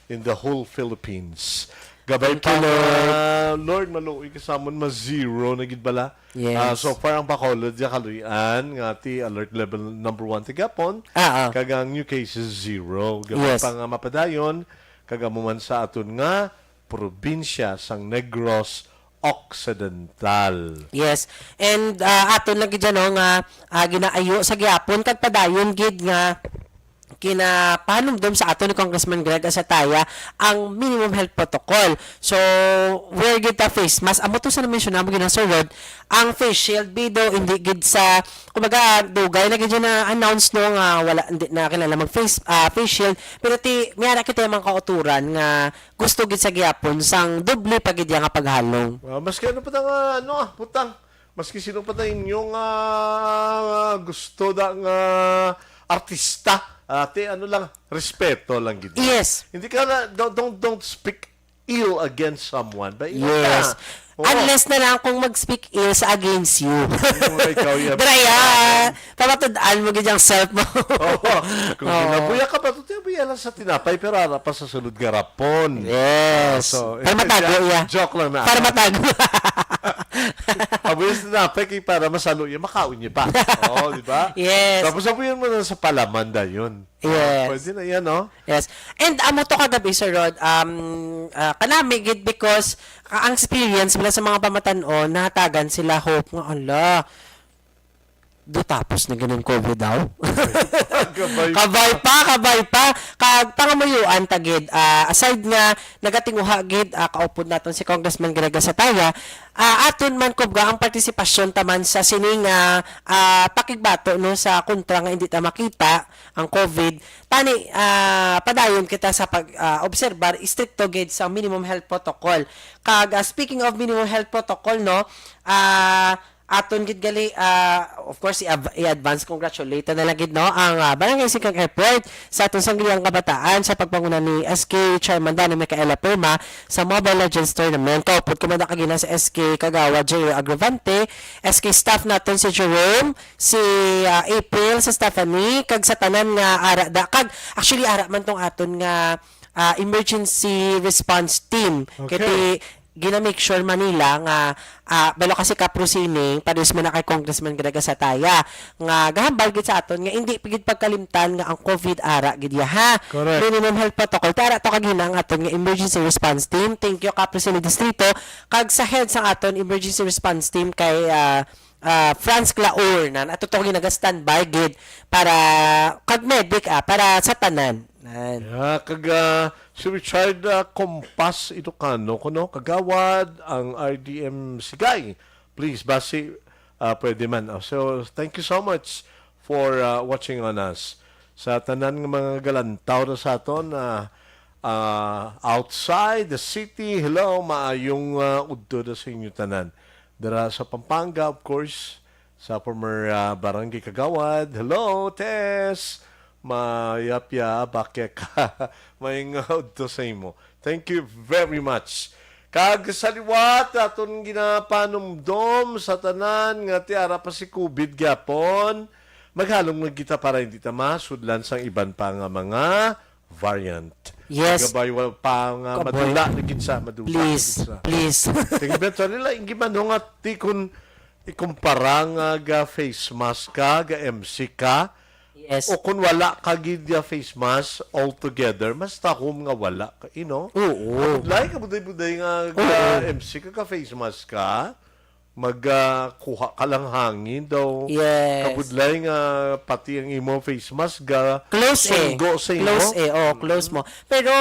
in the whole Philippines. Gabay Thank pa you, nga, Lord. Lord, maluoy ka sa amon, ma-zero na gid bala. Yes. Ah, so far, ang Bacolod ya kaluy-an nga ti alert level number one ti gapon. Ah, ah. Kag ang new cases, zero. Gabay Yes. pa nga mapadayon, kag amo man sa aton nga probinsya sang Negros Occidental. Yes. And ah, aton lagi dyan, no, nga ah, ginaayo sa gihapon kag padayon gid nga kinapanumdom sa aton ni Congressman Greg Asataya ang minimum health protocol. So, wear gid ta face mask. Amo to sa na-mention namo gid, Sir Rod, ang face shield, bido, hindi gid sa, kumbaga, dugay na gid na-announce, no, nga wala, hindi na kinahanglan mag face, ah, face shield. Pero ti, may ara kita yung mga kauturan nga gusto gid sa gihapon sang doble pa gid ya nga paghalong. Ah, maski ano pa ta nga, ano, ah, putang. Maski sino pa ta inyo nga gusto da nga artista. Ate, ano lang, respeto lang gid. Yes. Hindi ka na, don't, don't, don't speak ill against someone. Ba, ilan Yes. ka? Oo. Unless na lang kung mag-speak ill sa against you. Kung ikaw yan. Draya, pamatud-an mo gid ang self mo. Oo. Kung Oo. ginabuya ka pa, tuti buya lang sa tinapay, pero ara pa sa sulod nga rapon. Yes. So, Para matago, yeah. Joke lang na. Para matago. Abuya sa tinapay, kay para masalo niya, makaon niya pa. Oo, di ba? Yes. Tapos abuyan mo na sa palaman dayon. Yes. Pwede na yan, no? Yes. And amo to kagabi, Sir Rod, um, ah, kanami gid because ah, ang experience nila sa mga pamatan-on, nahatagan sila hope nga, ala, do tapos na ganing COVID daw. Gabay. Kabay pa, kabay pa. Kag pangamuyuan ta gid, ah, aside nga nagatinguha gid, ah, kaupod naton si Congressman Greg Gasataya, ah, aton man kubga ang partisipasyon taman sa sini nga, ah, pakigbato, no, sa kontra nga hindi ta makita ang COVID. Tani, ah, padayon kita sa pag, ah, obserbar istrikto gid sa minimum health protocol. Kag, ah, speaking of minimum health protocol, no, ah, aton gid gali, ah, of course, i-, i-advance congratulate na lang gid, no, ang, ah, Barangay Siquijor Airport sa aton sangguniang kabataan sa pagpanguna ni S K Chairman Dano Micaela Perma sa Mobile Legends Tournament. Kaupod ko man kagina sa S K Kagawad J O Agravante, S K staff naton si Jerome, si, ah, April, si Stephanie, kag sa tanan nga ara da. Kag, actually, ara man tong aton nga, ah, emergency response team. Okay. Kay gina-make sure man nila nga, ah, balo kasi kaprosini, pares man na kay Congressman Greg Gasataya, nga gahambal gid sa aton nga hindi gid pagkalimtan nga ang COVID ara gid ya, ha. Correct. Minimum health protocol. Ti ara to kagina ang aton nga emergency response team. Thank you, Kaprosini Distrito. Kag sa head sang aton emergency response team kay, ah, ah, Franz Claur, na ato to ginaga-standby gid para kag medic, ah, para sa tanan. Nan. Yeah, kag ah, si Richard ah, Compas Ilocano, kuno, Kagawad, ang R D M Sigay. Please, basi, ah, pwede man. Oh, so, thank you so much for ah, watching on us. Sa tanan nga mga galantaw na sa aton, ah, ah, outside the city, hello, maayong ah, udto na sa inyo tanan. Dara sa Pampanga, of course, sa former ah, Barangay Kagawad. Hello, Tess! Mayapya, bakya ka. May nga udto sa imo. Thank you very much. Kag sa liwat, aton ginapanumdom sa tanan nga ti ara pa si COVID gyapon. Maghalong na kita para hindi ta masudlan sang iban pa nga mga variant. Yes. Gabay wala pa nga Kaboy. madula na gid sa, madula na Please, gid sa. Please. Tingnan to nila, ingi man nga ti kun ikumpara nga ga face mask ka, ga M C ka, Yes. o kun wala ka gid ga face mask altogether, mas tahom nga wala ka, you know? Oo. Kabudlay, kabuday-buday nga Oo. ga M C ka, ka face mask ka, mag ah, kuha ka lang hangin daw. Yes. Kabudlay nga pati ang imo face mask ga Close eh. sunggo sa imo. Close eh. Oh, close mo. Pero,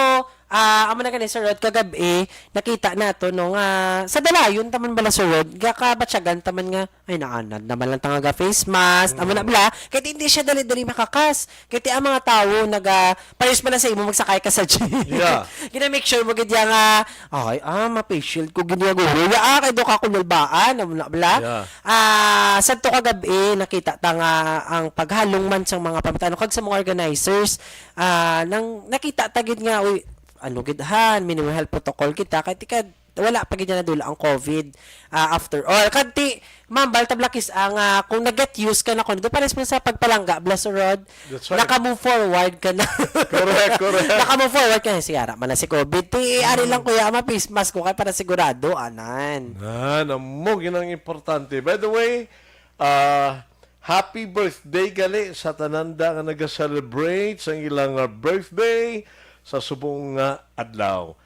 ah, amo na gani, Sir Rod, kagab-i, nakita nato, no, nga sa dalayon taman bala, Sir Rod, gakabatyagan taman nga, ay, naanad naman lang tanga ga face mask, amo na bala, kay hindi siya dali-dali makakas. Kay ti ang mga tawo, naga, pares man na sa imo, magsakay ka sa jeep. Yeah. Gina-make sure mo gid ya nga, ay, ah, ma-face shield ko gid ya, guro. Ya, ah, kay do ka kunulbaan, amo na bala. Yeah. Ah, sadto kagab-i, nakita ta nga ang paghalong man sang mga pamatan-on kag sa mga organizers, ah, nang nakita ta gid nga, uy, ano gid han, minimum health protocol kita, kay ti ka, wala pa gid na nadula ang COVID, ah, after all. Kag ti, mambal tablakis ang, ah, kung nag-get used ka na kuno, do pares man sa pagpalangga, bala, Sir Rod, That's right. naka-move forward ka na. Correct, correct. Naka-move forward ka na. Sige, ara man na si COVID. Ti, ari lang, kuya, ma-face mask ko kay para sigurado, anan. Nan, amo gid ang importante. By the way, ah, happy birthday gali sa tanan da nga naga-celebrate sa ilang ah, birthday sa subong nga adlaw.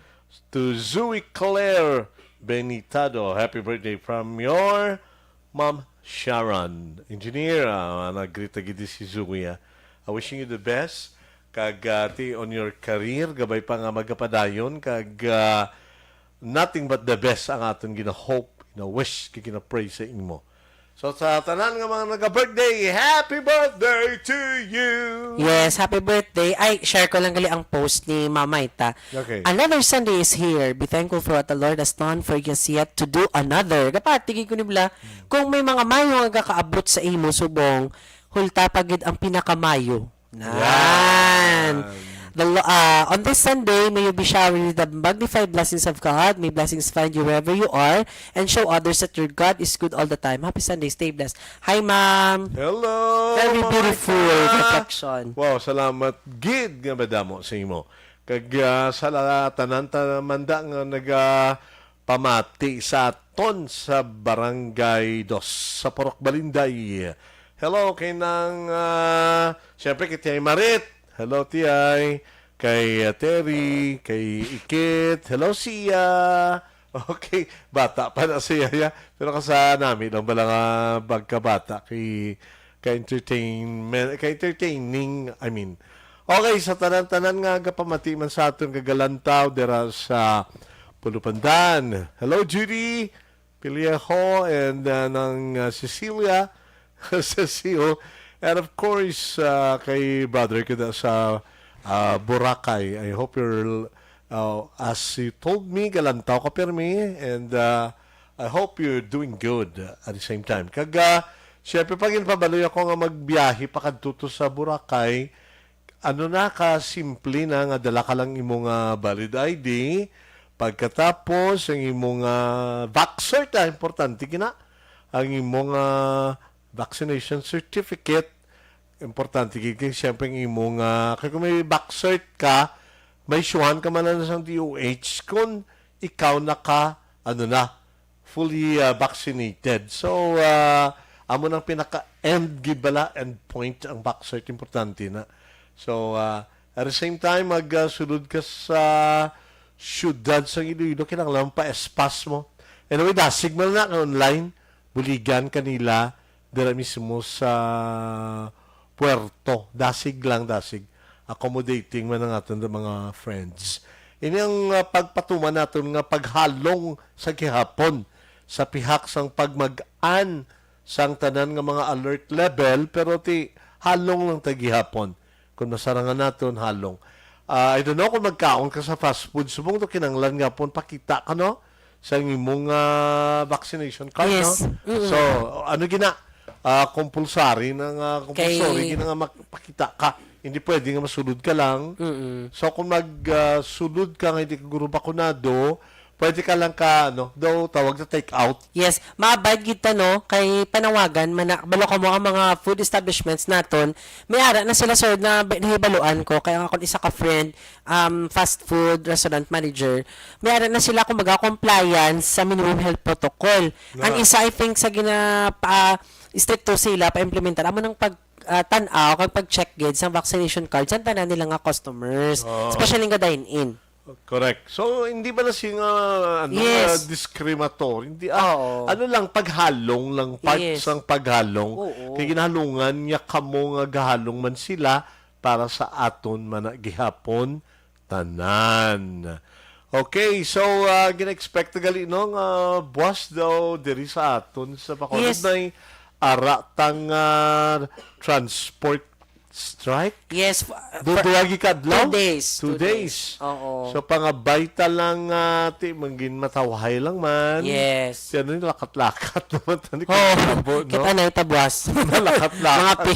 To Zoe Claire Benitado, happy birthday from your Ma'am Sharon. Engineer, ah, nag-greet na gid si Zoe, ah. Ah, wishing you the best. Kag ah, ti on your career, gabay pa nga magapadayon. Kag ah, nothing but the best ang aton gina-hope, gina-wish, kag gina-pray sa imo. So sa tanan nga mga naga-birthday, happy birthday to you! Yes, happy birthday. Ay, share ko lang gali ang post ni Mamay ta. Okay. Another Sunday is here. Be thankful for what the Lord has done for us yet to do another. Kapatigi ko ni bala, kung may mga mayo nga gakaabot sa imo subong, hulta pa gid ang pinakamayo. Nan. Yan. The Lo- ah, on this Sunday, may you be showered with the magnified blessings of God. May blessings find you wherever you are and show others that your God is good all the time. Happy Sunday. Stay blessed. Hi, ma'am. Hello, Very Mama beautiful Ika. reflection. Wow, salamat gid nga madamo sa imo. Kag ah, sa la- tanan ta manda nga nagapamati sa aton sa Barangay Dos sa Purok Balinday. Hello kay nang ah, siyempre kay Tiay Marit. Hello Tiay. Kay ah, Terry, kay Ikit. Hello siya. Okay, bata pa na siya ya. Pero kasa nami lang bala nga pagkabata kay ka entertainment, ka entertaining, I mean. Okay, sa tanan-tanan nga gapamati man sa aton kagalantaw dira sa Pulupandan. Hello Judy Pillejo and uh, nang uh, Cecilia Cecil, and of course uh, kay brother ko da sa uh, Boracay. I hope you're uh, as you told me, galantaw ka pirmi, and uh, I hope you're doing good uh, at the same time. Kag uh, syempre pag ginpabaloy ako nga magbiyahe pa kadto to sa Boracay, ano na ka simple na nga dala ka lang imo nga valid I D, pagkatapos ang imo nga vax cert, ah, importante gina, ang imo nga vaccination certificate, importante gid kay siyempre ang imo nga kay kung may vax cert ka, may syuhan ka man na sang D O H kung ikaw naka ano na, fully uh, vaccinated. So uh, amo nang pinaka end gid bala, end point ang vax cert, importante na. So uh, at the same time mag uh, sulod ka sa syudad sa Iloilo, kinahanglan pa espas mo. Anyway, dasig man na kay online, buligan kanila dira mismo sa puerto. Dasig lang, dasig. Accommodating man ang aton mga friends. Ini ang uh, pagpatuman naton nga paghalong sa gihapon sa pihak sang pagmag-an sang tanan nga mga alert level, pero ti halong lang ta gihapon. Kung masarangan naton, halong. Ah, I don't know kung magkaon ka sa fast food, subong to kinanglan nga pon pakita ka, no? Sa imong ah, vaccination card, Yes. No? So, ano gina? Ah, compulsory na nga, compulsory Kay- gina nga magpakita ka. Hindi pwede nga masulod ka lang. Mm-mm. So, kung mag ah, sulod ka nga hindi ka guro bakunado, pwede ka lang ka, ano, daw tawag na take out. Yes, maabad gid ta, no, kay panawagan man na, balo kamo ang mga food establishments naton, may ara na sila, sir, na nahibaluan ko kay ang akon isa ka friend, um, fast food restaurant manager, may ara na sila kumbaga compliance sa minimum health protocol. Ang Yeah. isa, I think, sa gina pa estrikto sila pa implementar amo nang pag ah, tan-aw kag pag-check gid sa vaccination card sa tanan nila nga customers, Oh. especially nga dine-in. Correct. So, hindi ba na siya nga ano, Yes. uh, discriminatory? Hindi, ah, Oo. Ano lang, paghalong lang, part Yes. sang paghalong. Oo. Kay ginahalungan niya kamo nga gahalong man sila para sa aton man na gihapon tanan. Okay, so uh, gina-expect na gali no nga buwas daw diri sa aton sa Bacolod Yes. na ara tang uh, transport strike. Yes, f- Do for- duwagi ka adlaw? Two days. Two Two days. days. Oo. So pangabay ta lang uh, ti mangin matawhay lang man. Yes. Yan yung lakat-lakat naman tani Oh, kabo, no? Kita na itabuas. Lakat-lakat. Mga pi.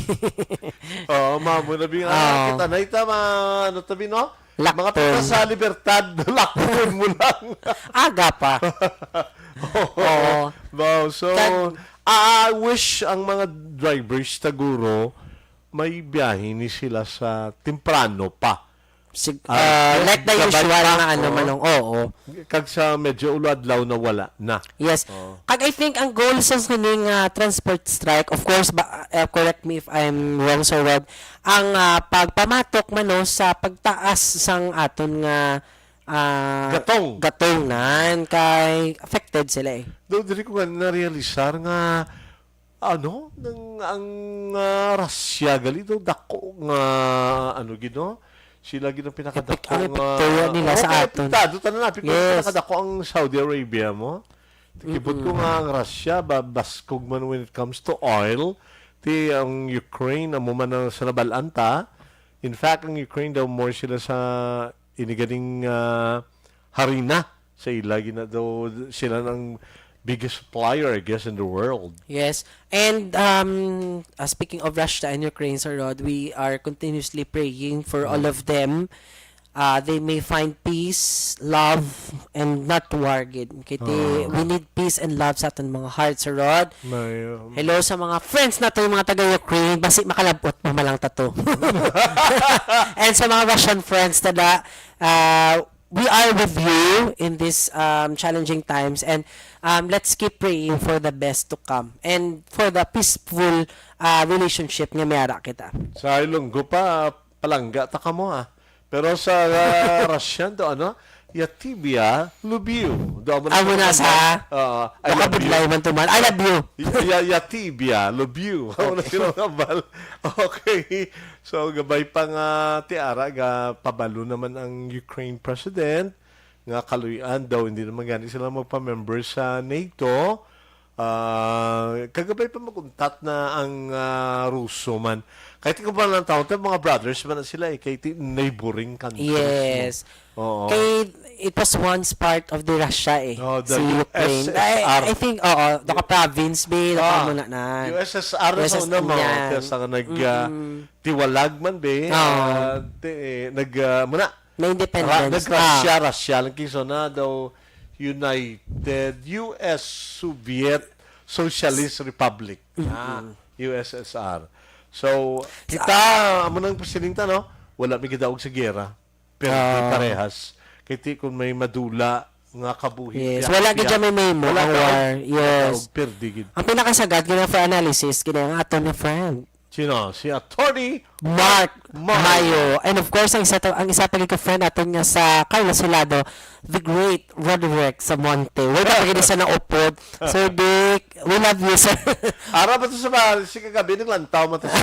Oo, mamo na bing Oo. Kita na ita ma ano tabi no? Lakton. Mga pita sa libertad, lakton mo lang. Aga pa. Oo. Wow, so Kag- I wish ang mga drivers taguro may biyahe ni sila sa temprano pa. Sig- Ah, ah, like the gabay usual pa, nga ano oo. manong, oo. Kag sa medyo ulo adlaw na wala na. Yes. Oo. Kag I think ang goal sa sining ah, transport strike, of course, ba, eh, correct me if I'm wrong, Sir Rod, ang ah, pagpamatok man no, sa pagtaas sang aton nga ah, Gatong. Gatong nan kay affected sila eh. Daw diri ko nga narealisar nga ano, nang ang ah, Russia gali daw dako nga ano gid no? Sila gid ang pinakadako Epek-, ang nga epekto nila Oo, sa kay aton. Apektado tanan na, because Yes. pinakadako ang Saudi Arabia mo. Kibot ko nga ang Russia ba baskog man when it comes to oil. Ti ang Ukraine amo man ang sa nabalaan ta. In fact, ang Ukraine daw more sila sa iniganing ah, harina sa ila gina daw sila nang biggest supplier, I guess, in the world. Yes. And um, uh, speaking of Russia and Ukraine, Sir Rod, we are continuously praying for all of them. Uh, they may find peace, love, and not war gid. Kay ti, we need peace and love sa aton mga hearts, Sir Rod. May, um, Hello sa mga friends nato, yung mga taga Ukraine, basi makalabot mo malang tato. And sa mga Russian friends, tada, uh, we are with you in this um, challenging times, and um, let's keep praying for the best to come and for the peaceful uh, relationship nga may ara kita. Sa Ilonggo pa, palangga ta kamo, ah. Pero sa uh, Russian to, ano? Yatibia, lubiu. Do mo Amo na sa, sa, uh, I love you. Makabudlay man to man. I love you. Ya, ya tibia, lubiu. Amo na Okay. sila nga bal. Okay. So, gabay pa nga ti ara, ga pabalo naman ang Ukraine president nga kaluy-an daw hindi naman gani sila magpa-member sa nato. Ah, kagabay pa mag-untat na ang ah, Ruso man. Kay ti ko pa lang taon, mga brothers man na sila eh, kay ti neighboring countries mo. Yes. Oo. Kay it was once part of the Russia eh, Oh, the si Ukraine. U S S R. I, I think, oo, naka-province, be, Ah, naka-muna na. U S S R sa Yes, una mo, yan. Kaya sa nag, ah, Mm-mm. tiwalag man, be, Oo. ah, ti, eh, nag, ah, muna, Na independence. Ra-, nag-Russia, Ah. Russia lang, kiso na daw United U S Soviet Socialist Republic. Mm-mm. Ah, U S S R. So, kita, amo nang presidente, no? Wala mi gidaog sa giyera. Perdi Ah. parehas. Kay ti kung may madula nga kabuhi Yes, niya, wala gid siya may mahimo wala ang daog, war. wala Yes. daog, perdi gid. Ang pinakasagad, gina for analysis, gina ang aton nga friend. Sino? Si Attorney Mark Mark Mayo. Mayo. And of course, ang isa, to, ang isa pa gid ka friend naton nga sa Carlos Hilado, the great Roderick Samonte. Wala pa gid sa naupod. Sir Dick, we love you, sir. Ara ba to sa ba? Si kagabi, naglantaw mo to sa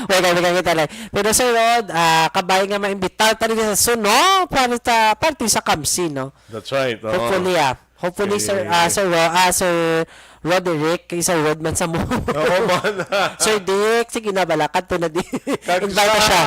Wala kami kami talay. Pero Sir Rod, ah, kabay nga maimbitar ta rin sa suno, para sa parte sa Kamsi, no? That's right. Oo. Hopefully, ah. Hopefully, Sir, Eh. ah, Sir Ro-, ah, Sir Roderick, kay Sir Rod man sa mo. Oo man. Sir Dick, sige na, bala, kadto na di. Kag Invite sa siya.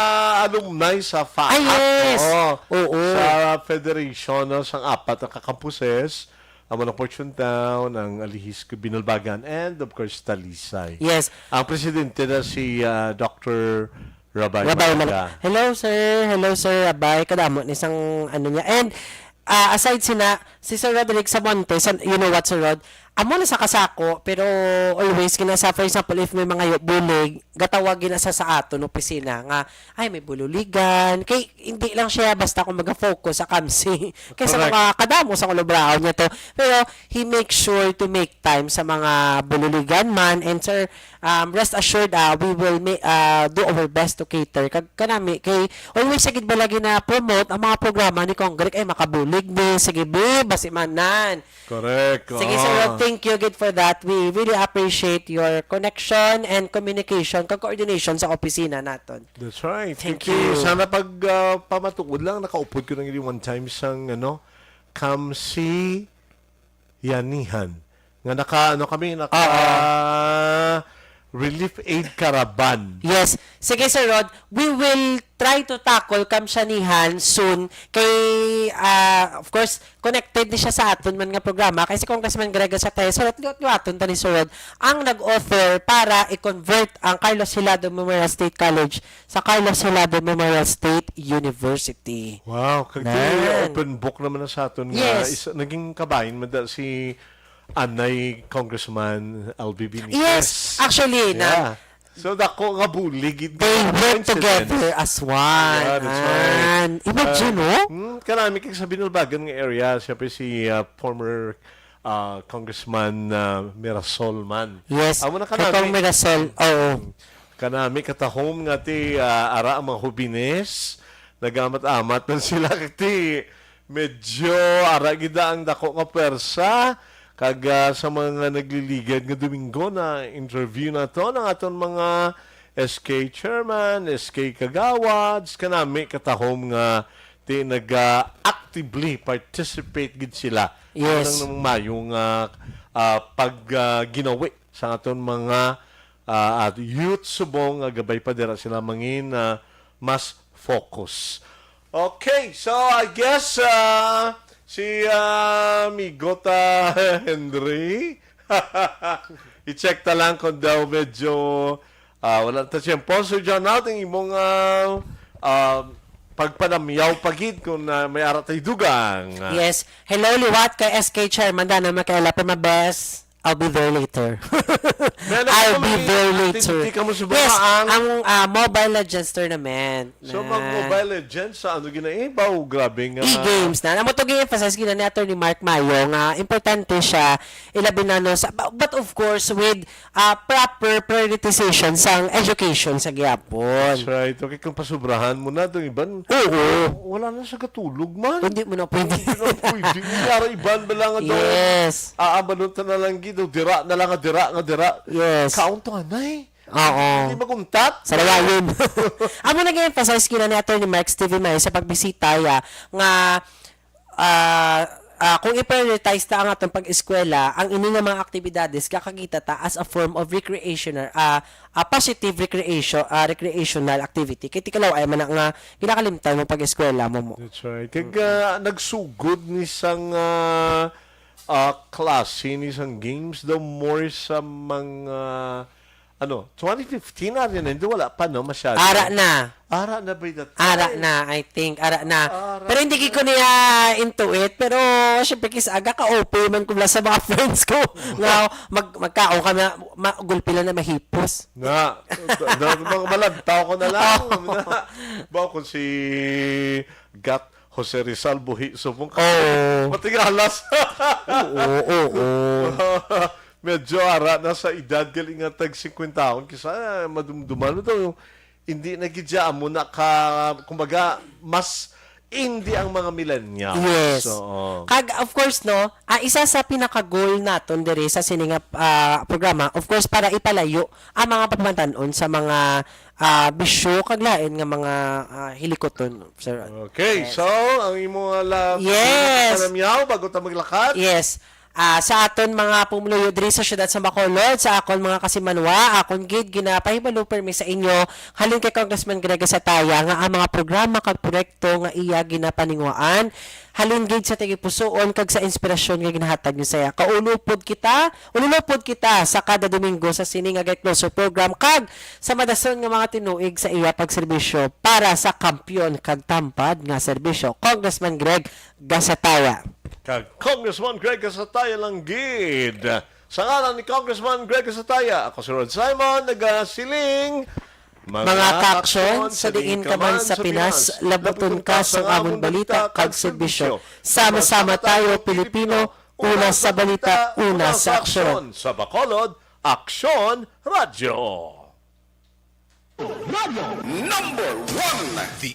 alumni sa FAAC, Ah, yes. oo. Oo. Sa federation, no, sang apat na ka-campuses, amo na Fortune Town, ang Alihis, Binalbagan, and of course, Talisay. Yes. Ang presidente na si, ah, Doctor Rabay Rabay Malaga. Malaga. Hello, sir. Hello, sir Rabay. Kadamo ni sang ano niya. And ah, aside sina, si Sir Roderick Samonte, sa, you know what, Sir Rod? Amo na sa kasako, pero always, kinasa, for example, if may mga yu-, bulig, gatawag gina sa, sa aton opisina nga, ay, may bululigan. Kay, hindi lang siya basta kung mag-focus sa Kamsi. Kay sa Correct. mga kadamo sa kulabraon niya to. Pero, he makes sure to make time sa mga bululigan man. And, Sir, um, rest assured, ah, we will ma-, ah, do our best to cater. Kag kanami, kay always sa gid ba lagi na promote ang mga programa ni Congreg ay makabulig ni. Sige, bi, basi manan. Correct. Sige, Sir Oo. Rod, thank you gid for that. We really appreciate your connection and communication, kag coordination sa opisina naton. That's right. Thank Thank you. you. Sana pag ah, pamatuod lang, nakaupod ko ng one time sang ano, Kamsi Yanihan. Nga naka, ano kami, naka Ah, ah. relief aid caravan. Yes. Sige, Sir Rod, we will try to tackle Kamshanihan soon. Kay, ah, of course, connected ni siya sa aton man nga programa. Kay si Congressman Gregor Satayo, so, liwat-liwaton ta ni Sir Rod, ang nag-offer para i-convert ang Carlos Hilado Memorial State College sa Carlos Hilado Memorial State University. Wow, kag Nan. open book naman na sa aton nga Yes. isa, naging kabahin man da si anay Congressman L B Benitez. Yes, actually, Yeah. na So, dako nga bulig gid They nga work coincidence. together as one. Yeah, that's right. And imagine, Uh, no? hmm, kanami kag sa Binalbagan nga area, siyempre si, uh, former, uh, Congressman, uh, Mirasol man. Yes, Amo na kay kanami. Cong Mirasol, oo. Kanami katahom nga ti, uh, ara ang mga hubines, nagamat-amat man sila kag ti medyo ara gid ang dako nga pwersa, kag, ah, sa mga nagliligad nga Domingo na interview naton ang aton mga S K chairman, S K kagawads, kanami katahom nga ti naga actively participate gid sila Yes. sa mayo nga, ah, pag, ah, ginawi sa aton mga, ah, at youth subong nga gabay pa dira sila mangin, ah, mas focus. Okay, so I guess, uh, Si, ah, Migota Henry. I-check ta lang kung daw medyo, ah, wala ta tiyempo. Sir John Out, ang imong, ah, ah, pagpanamyaw pa gid kung, ah, may ara tay dugang. Yes. Hello, liwat kay S K Chairman Dana Michaela, pero my best, I'll be there later. Meron I'll ka be may there activity later. ka mo sa Yes, Bulaang? Ang ah, Mobile Legends Tournament. So, na- mag-Mobile Legends sa ano gina-, eh, ba, grabe nga. E-games na. Amo to gi-emphasize gina ni Attorney Mark Mayo nga importante siya, ilabi na no, sa, but of course with ah, proper prioritization sang education sa gihapon. That's right. Okay, kung pasubrahan mo na itong iban, Oo. wala na sa katulog man. Hindi mo na pwede. Hindi na pwede. Yara iban ba lang daw? Yes. Aabanon ta na lang gid. Dira na lang, dira nga, dira. Yes. Kaon to, anay. Oo. Hindi maguntat. Sa lawayon. Amo nag-emphasize gina ni Attorney Mark Stevie May sa pagbisita ya nga ah, ah, kung i-prioritize ta ang atong pag-eskwela, ang ini nga mga aktibidades kakakita ta as a form of recreational, ah, a positive recreation, ah, recreational activity. Kay tikalaw ay man na nga ginakalimtan mo pag-eskwela mo mo. That's right. Kag ah, nagsugod ni sang ah, ah, klase ni sang games daw more sa mga ano, twenty fifteen na rin, hindi wala pa no masyado. Ara na. Ara na ba that Ara time? na, I think. Ara na. Ara Pero hindi gid ko niya into it. Pero syempre, kis aga ka open man ko sa mga friends ko. Nga, mag, magkaon kami, ma, gulpi lang na mahipos. Nga, na, mga malantaw ko na lang. Ba kung si Gat Jose Rizal buhi subong ka. Oo. Matigalas. Oo, oo. Medyo ara na sa edad, galing nga tag cincuenta akong kisa, madumduman mo to. Hindi na gid siya amo na ka, kumbaga, mas indie ang mga millennials. Yes. Oo. Kag, of course, no, ah, isa sa pinaka-goal naton diri sa sini nga ah, programa, of course, para ipalayo ang mga pamatan-on sa mga ah, bisyo kag lain nga mga ah, hilikoton, sir. Okay, Yes. So ang imo nga la Yes. Panamyaw bago ta maglakad. Yes. Ah, sa aton mga pumuluyo diri sa siyudad sa Bacolod, sa akon mga kasimanwa, akon gid ginapahibalo permi sa inyo halin kay Congressman Greg Gasataya nga ang mga programa kag proyekto nga iya ginapaninguhaan halin gid sa tagipusoon kag sa inspirasyon nga ginahatag niyo sa iya. Kaulupod kita, ululupod kita sa kada Domingo sa sini nga Get Closer program kag sa madason nga mga tinuig sa iya pagserbisyo para sa kampiyon kag tampad nga serbisyo. Congressman Greg Gasataya. Kag Congressman Greg Gasataya lang gid. Sa ngalan ni Congressman Greg Gasataya, ako si Rod Simon, nagasiling, Mga kaaksyon, sa diin ka man sa Pinas, labuton ka sang amon balita kag serbisyo. Sama-sama tayo, Pilipino, una sa balita, una sa aksyon. Sa Bacolod, Aksyon Radyo. Number one, the